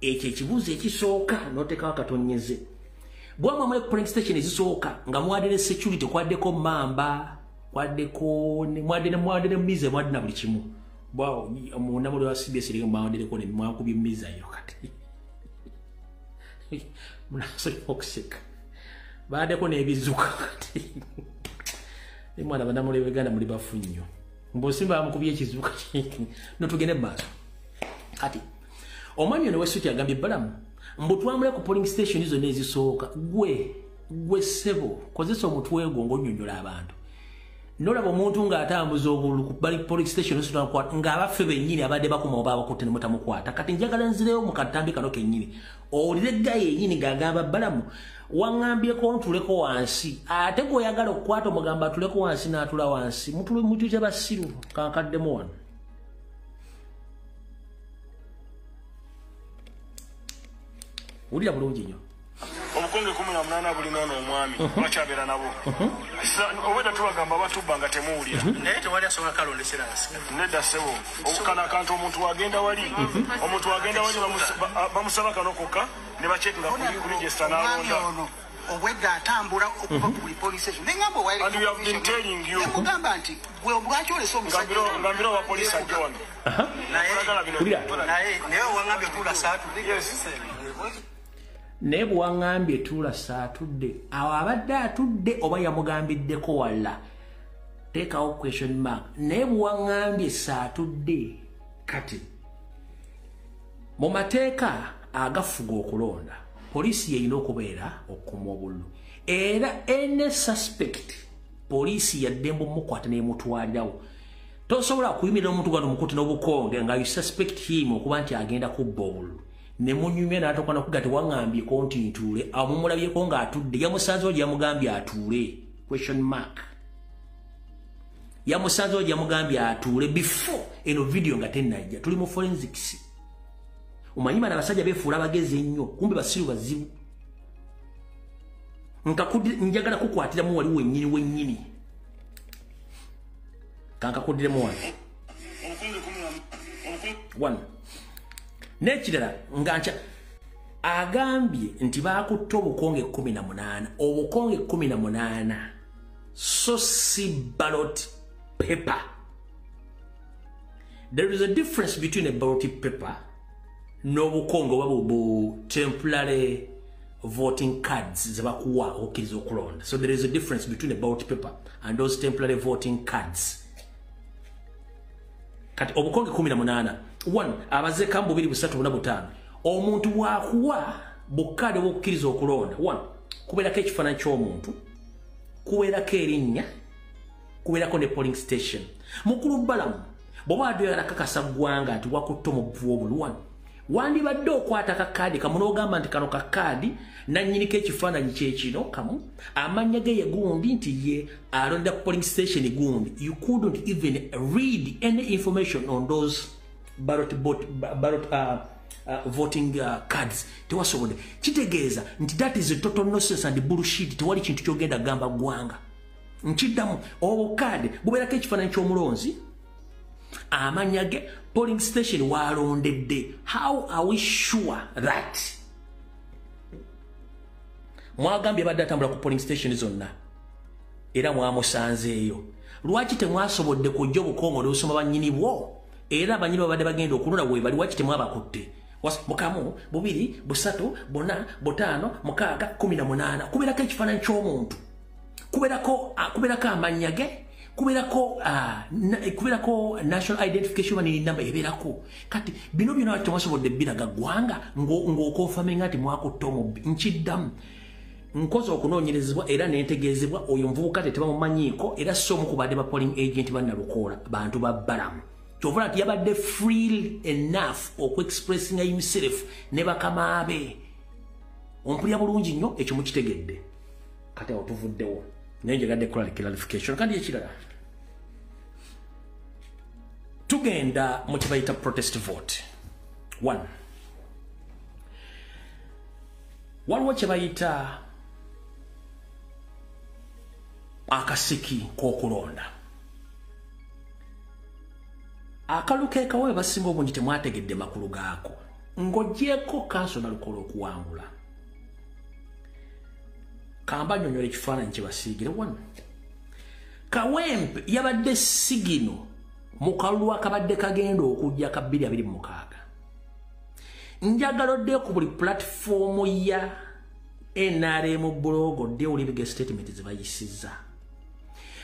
Ekyo ekibuuzo ekisooka n'oteekawo akatonyeze. Bwamwe ku polling station ezisooka nga mwadde security, kwaddeko mamba, kwaddeko mwadde mize, mwadde na buli kimu. Bwa munamuli wa CBS lero mwaddereko ne mwakubye miza yo kati. Munasobola okuseka. Baddeko n'ebizuka kati. Mwana banamuli Uganda muli bafu nnyo. Mbosimba amukubye ekizuka no tugende maaso. Kati omwami ono w'essuti agambye Balamu mbu twamule ku polling station zonna ezisooka. Gwe ssebo kozesa omutwe gwo ng'onnyonnyola abantu. Nolaba omuntu ng'atambuza obululu ku polling station ng'abaffe bennyini abadde bakuma oba abakutte ne mutamukwata. Kati njagala nzireyo mu katambi kano kennyini owulire ggaye yennyini ng'agamba Balamu waŋŋambyeko ntuleko wansi, ate gw'oyagala okukwata omugamba atuleko wansi n'atula wansi. Mutuyite basiru. Kankaddemu wano. Wulira bulungi nnyo. Obukonge 18 bulina ono omwami lwaki abeera nabo? Obwedda tubagamba batubba nga temuwulira. Naye tewali asobola kalondesera abasikale. Nedda ssebo, kano akantu omuntu wagenda wali, omuntu wagenda wali bamusaba kano kokka ne bacekinga ku register n'alonda. Obwedda atambula okuva ku buli police station. Ne ngamba And we have been telling you. Ne mugamba nti gwe lwaki olese omusajja? Ngambira owa poliisi ajja wano. Naye waŋŋambye tuula saatudde. Yes. Naye bw'aŋŋambye tuula saatudde, awo abadde atudde oba yamugambiddeko wala? Teekawo question mark. Naye bw'aŋŋambye saatudde, kati mu mateeka agafuga okulonda poliisi yeyina okubeera okukuuma obululu, era any suspect poliisi yaddembe omukwata n'emutwalirawo. Tosobola kuyimirira omuntu gwano mukutte n'obukonge nga you suspect him okuba nti agenda kubba obululu ne munyumya n'atuuka n'okuga tewaŋŋambyeko nti ntuule, awo mumulabyeko ng'atudde, yamusanze oli yamugambye atuule, question mark. Yamusanze oli yamugambye atuule before eno video nga tennajja. Tuli mu forensics. Omanyi bano abasajja beefuula abagezi ennyo, kumbe basiru bazibu. Njagala kukwatiramu wali wennyini wennyini. Kankakuddiremu wano. One. N'ekirala nga nkya agambye nti baakutte obukonge 18, obukonge 18 so si ballot paper. There is a difference between a ballot paper n'obukonge oba bu temporary voting cards ze bakuwa okukkiriza okulonda. So there is a difference between a ballot paper and those temporary voting cards. Kati obukonge 18 1 abazeeka mu 2 3 4 5 omuntu bw'akuwa bukkaadi obw'okukkiriza okulonda, 1 kubeerako ekifaananyi ky'omuntu, kubeerako erinnya, kubeerako ne polling station. Mukulu Balamu bw'oba wadde oyagala kakasa ggwanga nti wakutte omubbi w'obululu, 1 wandibadde okwata akakaadi kamu n'ogamba nti kano kakaadi nannyiniko ekifaananyi kye kino kamu, amannya ge ye gundi nti ye alonda ku polling station gundi. You couldn't even read any information on those ballot voting cards. Tewasobodde. Kitegeeza nti that is a total nonsense and bullshit. Tewali kintu ky'ogenda gamba ggwanga. Nkiddamu, obukaadi bubeerako ekifaananyi ky'omulonzi, amannya ge, polling station walondedde. How are we sure that? Mwagambye badde atambula ku polling station zonna era mwamusanzeeyo. Lwaki temwasobodde kujja obukongo n'obusoma bannyini bwo? Era abannyini babadde bagenda okulonda we bali, lwaki temwabakutte? Mukamu, 2, 3, 4, 5, 6, 18. Kubeerako ekifaananyi ky'omuntu, kubeerako amannya ge, kubeerako national identification number ebeerako. Kati bino byonna temwasobodde biraga ggwanga ng'okonfaminga nti mwakutte omubbi. Nkiddamu, nkoze okunoonyerezebwa era nentegeezebwa oyo muvubuka tebamumanyiiko era si omu ku badde ba polling agent ba Nalukoola, bantu ba Balamu. Kyova nti yabadde free enough okuexpressinga himself ne bakama be. Ompulira bulungi nnyo, ekyo mukitegedde. Kati awo tuvuddewo, naye njagadde kukola clarification. Kandi ekirala, tugenda mu kye bayita protest vote. 1 waliwo kye bayita akasiki k'okulonda. Akalulu k'e Kawempe basinga obungi temwategedde makulu gaako. Ng'oggyeeko kanso Nalukola okuwangula. Kamba nnyonnyola ekifaananyi kye basiigire wano. Kawempe yabadde sigino mu kalulu akabadde kagenda okujja ka 2026. Njagala oddeyo ku buli platform ya NRM blog oddeyo olibige statement ze bayisizza.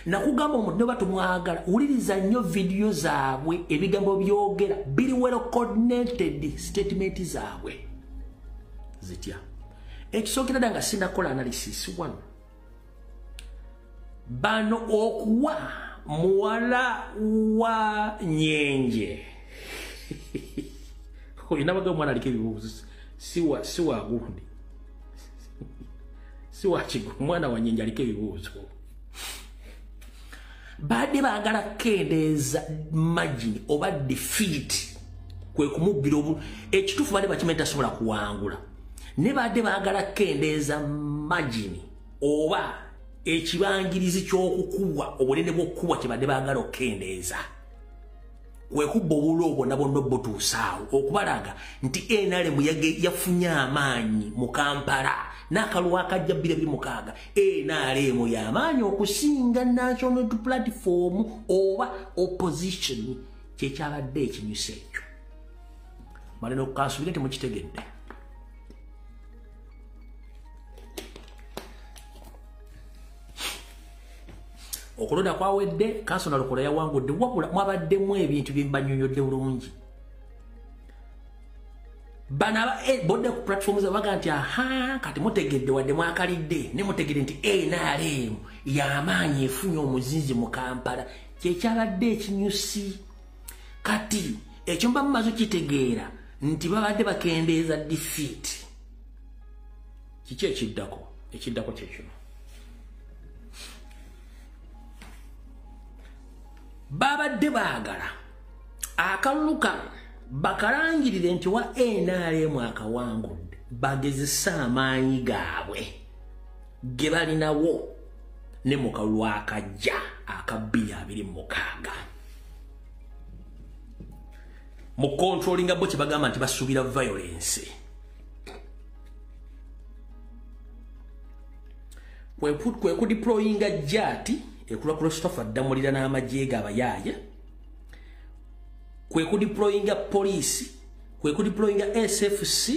Nakugamba omuntu ne batumwagala wuliriza nnyo vidiyo zaabwe, ebigambo byogera biri well coordinated statement zaabwe zitya. Ekisookera ddala nga sinnakola analysis wano, bano okuwa muwala wa Nyenje olina baga omwana aliko ebibuuzo si wa gundi si wa kigo, omwana wa Nyenje aliko ebibuuzo. Badde baagala kukendeeza margin oba defeat kwe kumubbira ekituufu badde bakimanyi tasobola kuwangula, ne badde baagala kukendeeza margin oba ekibangirizi ky'okukubwa obunene bw'okukubwa kye badde baagala okukendeeza kwe kubba obululu bwonna bwonna obutuusaawo okubalaga nti NRM yafunye amaanyi mu Kampala n'akalulu akajja 2026. NRM y'amaanyi okusinga National Platform oba opposition, kyekyabadde ekinyusi ekyo. Male n'okukansuubire nti mukitegedde. Okulonda kwawedde, kanso Nalukola yawangudde, wabula mwabaddemu ebintu bye mbanyonyodde bulungi. Bano bodde ku platform zaabwe baga nti aha, kati mutegedde wadde mwakalidde ne mutegedde nti NRM y'amaanyi efunye omuzinzi mu Kampala, kyekyabadde ekinyusi. Kati ekyo mba mumaze kitegeera nti babadde bakendeeza defeat. Kiki ekiddako? Ekiddako kye kino. Babadde baagala akalulu kano bakalangirire nti wa NRM akawangudde, bagezese amaanyi gaabwe ge balinawo ne mu kalulu akajja aka 2026. Mu controllinga bo kye bagamba nti basuubira violence. Kwe kudeployinga jati ekula Christopher Ddamulira n'amagye ge abayaaye, kwe kudeployinga poliisi, kwe kudeployinga SFC,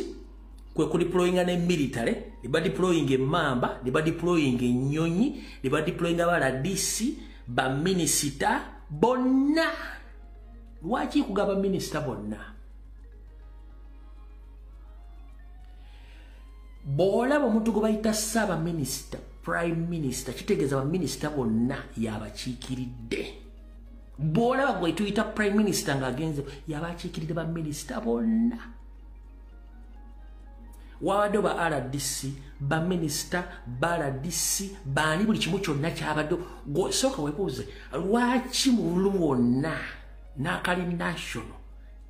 kwe kudeployinga ne military, ne badeployinga emmamba, ne badeployinga ennyonyi, ne badeployinga ba RDC, baminisita bonna. Lwaki kugaba minisita bonna? Bw'olaba omuntu gwe bayita ssaabaminisita, prime minister, kitegeeza baminisita bonna yabakiikiridde. Bw'olaba gwe tuyita prime minister ng'agenze, yabakiikiridde baminisita bonna. Wabadde ba RDC, baminisita, ba RDC, baani buli kimu kyonna kyabadde. Sooka weebuuze lwaki mu bululu bwonna n'akali national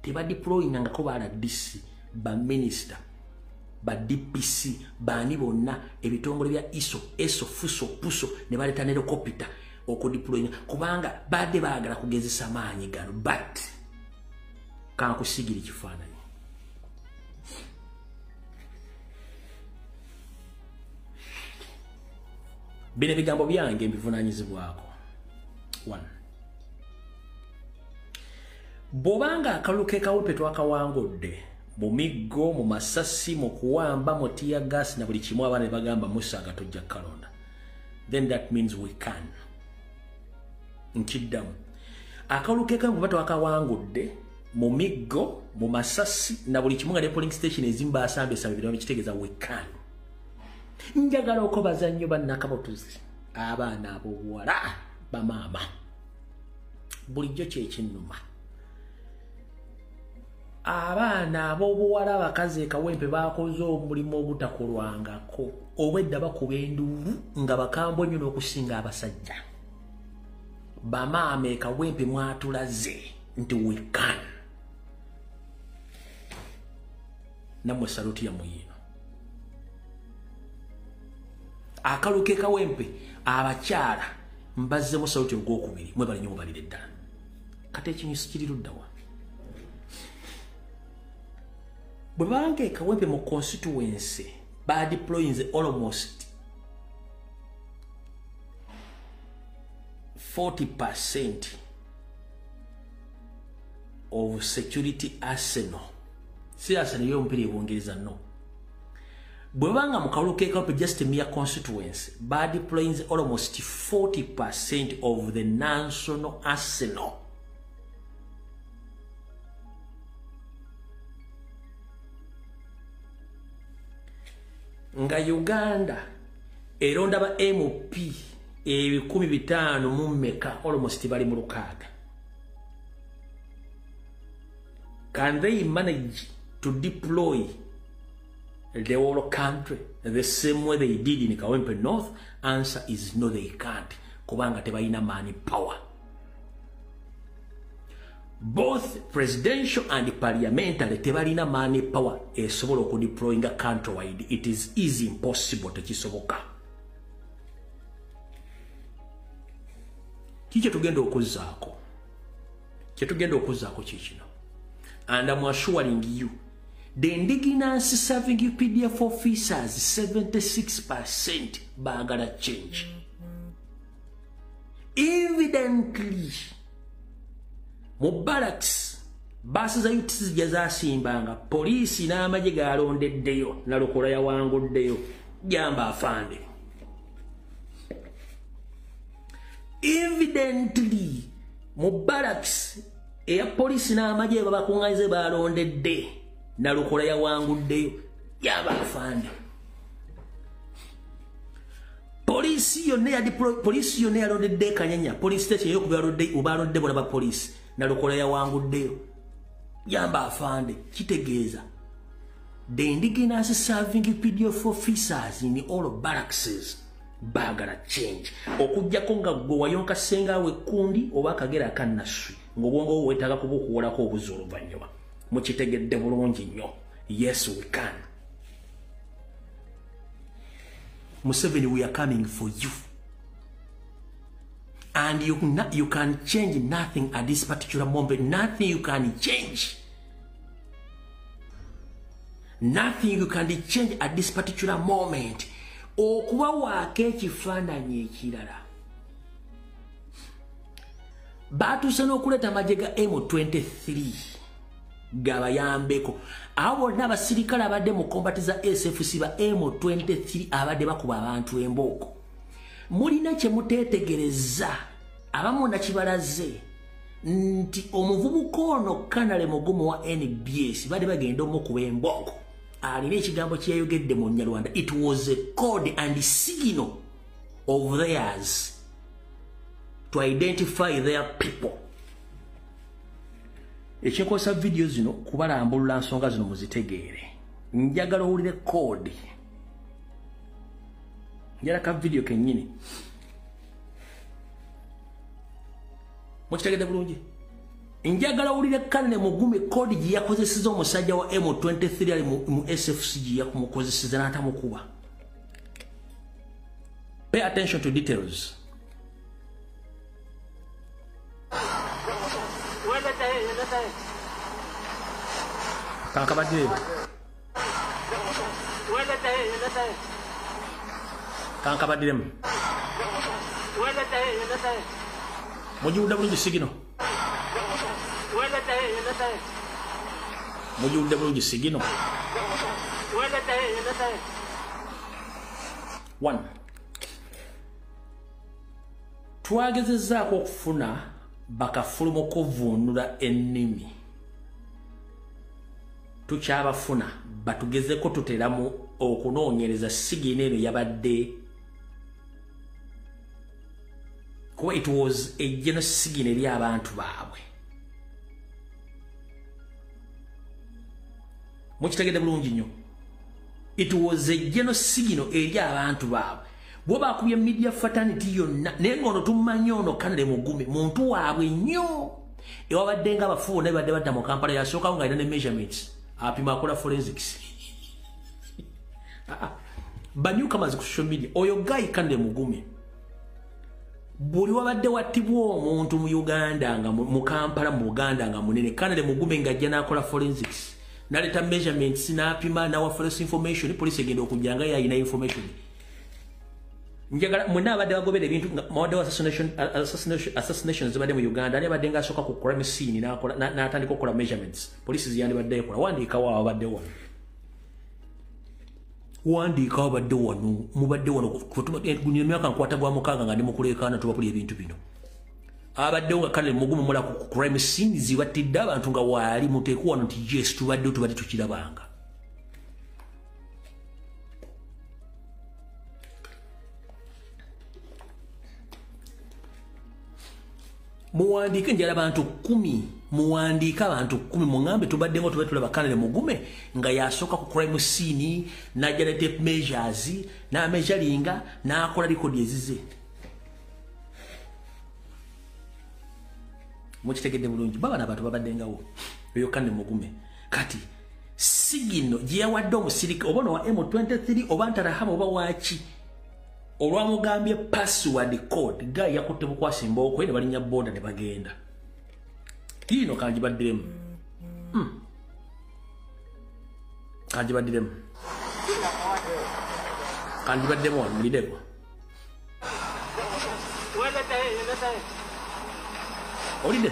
tebadeployingangako ba RDC, baminisita, ba DPC, baani bonna, ebitongole bya ISO, ESO, FUSO, PUSO ne baleeta ne helicopter okudeployinga, kubanga badde baagala kugezesa maanyi gano. But kankusigira ekifaananyi. Bino ebigambo byange mbivunaanyizibwako. One, bw'obanga akalulu k'e Kawempe twakawangudde mu miggo, mu masasi, mu kuwamba, mu tear gas na buli kimu, abaana ne bagamba musaaga tojja kukalonda, then that means we can. Nkiddamu, akalulu k'e Kawempe twakawangudde mu miggo, mu masasi na buli kimu, nga ne polling station ezimu basambesamba ebirabo, kitegeeza we can. Njagala okubaza nnyo bannakabotuzi, abaana ab'obuwala, bamaama, bulijjo kyekinnuma. Abaana ab'obuwala abakazi e Kawempe bakoze omulimu ogutakolwangako, obwedda bakuba enduulu nga bakambwe nnyo n'okusinga abasajja. Bamaama e Kawempe mwatulaze nti we can. Nammwe saluti yammwe yiino. Akalulu k'e Kawempe abakyala mbazzemu saluti ogwokubiri, mwebale nnyo mubalire ddala. Kati ekinyusi kiri ludda wa? Bwe banga e Kawempe mu constituency badeployinze almost 40% of security arsenal. Si arsenal y'omupiira e Bungereza, no. Bwe banga mu kalulu k'e Kawempe, just a mere constituency, badeployinze almost 40% of the national arsenal. Nga Uganda eronda ba MP 5,000 almost bali mu 6. Can they manage to deploy the whole country the same way they did in Kawempe North? Answer is no, they can't. Kubanga tebalina money power. Both presidential and parliamentary tebalina money power esobola okudeployinga countrywide. It is easy impossible, tekisoboka. Kiki tugenda okuzzaako? Kyetugenda okuzzaako kikino. And I'm assuring you, the indigenous serving UPDF officers, 76% baagala change. Evidently, mu barracks, baasi za UTC gye zaasimbanga, poliisi n'amagye galondeddeyo, Nalukoola yawanguddeyo, gamba afande. Evidently, mu barracks, eya poliisi n'amagye babakuŋŋaanyize balondedde, Nalukoola yawanguddeyo, gamba afande. Poliisi yonna yalondedde Kanyanya, police station ey'okubalodde obalodde bonna ba poliisi, Nalukoola yawanguddeyo, gamba afande. Kitegeeza the indigenous serving UPDF officers in all barracks baagala change. Okuggyako nga gwe wayonka ssenga we kundi oba akagera akannaswi, ng'obwongo bwo weetaaga kubukuwolako obuzi oluvannyuma. Mukitegedde bulungi nnyo. Yes, we can. Museveni, we are coming for you. And you can change nothing at this particular moment. Nothing you can change. Nothing you can change at this particular moment. Okuba waako ekifaananyi ekirala. Batuuse n'okuleeta amagye ga M23 gabayambeko. Abo bonna abasirikale abadde mu combat za SFC ba M23 abadde bakuba abantu embooko. Mulina kye muteetegereza, abamu nakibalaze nti omuvubuka ono Kanale Mugumu wa NBS badde bagenda omukuba embooko. Alina ekigambo kye yayogedde mu Nnyarwanda. It was a code and signal of theirs to identify their people. Ekyenkozesa vidiyo zino kubalambulula nsonga zino muzitegeere. Njagala owulire code. Njagala ka vidiyo kennyini. Mukitegedde bulungi? Njagala owulire Kanale Mugume code gye yakozesezza omusajja wa M23 ali mu SFC gye yakumukozesezza n'atamukuba. Pay attention to details. Kankabadde. Kankabaddiremu. Mugiwulidde bulungi sigino. Mugiwulidde bulungi sigino. 1. Twagezezzaako okufuna bakafulu mu kuvvuunula ennimi. Tukyabafuna batugezeko tuteramu okunoonyereza sigino eno yabadde, kuba it was a general signal eri abantu baabwe. Mukitegedde bulungi nnyo. It was a general signal eri abantu baabwe. Bwe bakubye media fraternity yonna, naye ng'ono tumanyi ono Kanale Mugume muntu waabwe nnyo. Ewabadde nga abafu bonna badde badda mu Kampala, yasookawo ng'alina ne measurements, apima, akola forensics. Ba newcomers ku social media, oyo guy Kanale Mugume Buli wabadde wattibwa omuntu mu Uganda nga mu Kampala mu Buganda nga munene, Colonel Mugume ng'ajja n'akola forensics, n'aleeta measurements, n'apima, n'awa false information, police egenda okujja nga yayina information. Njagala mwenna abadde bagobera ebintu mwadde assassination zibadde mu Uganda, ani abadde ng'asooka ku crime scene n'atandika okukola measurements, police ziyandibadde ekola. Wandiikawo abadde wano, wandiikawo abadde wano, mubadde wano emyaka nkwata gwa mukaaga nga ndi mukuleekaana tubapuli ebintu bino. Abaddewo nga Colonel Mugume mula ku crime scene zibattidde abantu nga waali, muteeke wano nti yes tubaddewo, tubadde tukirabanga. Muwandiike njala abantu 10, muwandiike abantu 10 muŋŋambe tubadde nga tubadde tulaba Colonel Mugume nga yasooka ku crime scene, n'ajja ne tape measures, n'ameasuringa, n'akola record ezize. Mukitegedde bulungi, baba n'abantu babaddengawo oyo Colonel Mugume. Kati sigino gye yawadde omusirika oba wa M23 oba Ntarahamu oba waaki, olwamugambye password code, ga yakutte bukwasi mbooko ne balinnya boda ne bagenda. Ino kanjibaddiremu. Kanjibaddiremu. Kanjibaddemu wano mulideko. Olidde?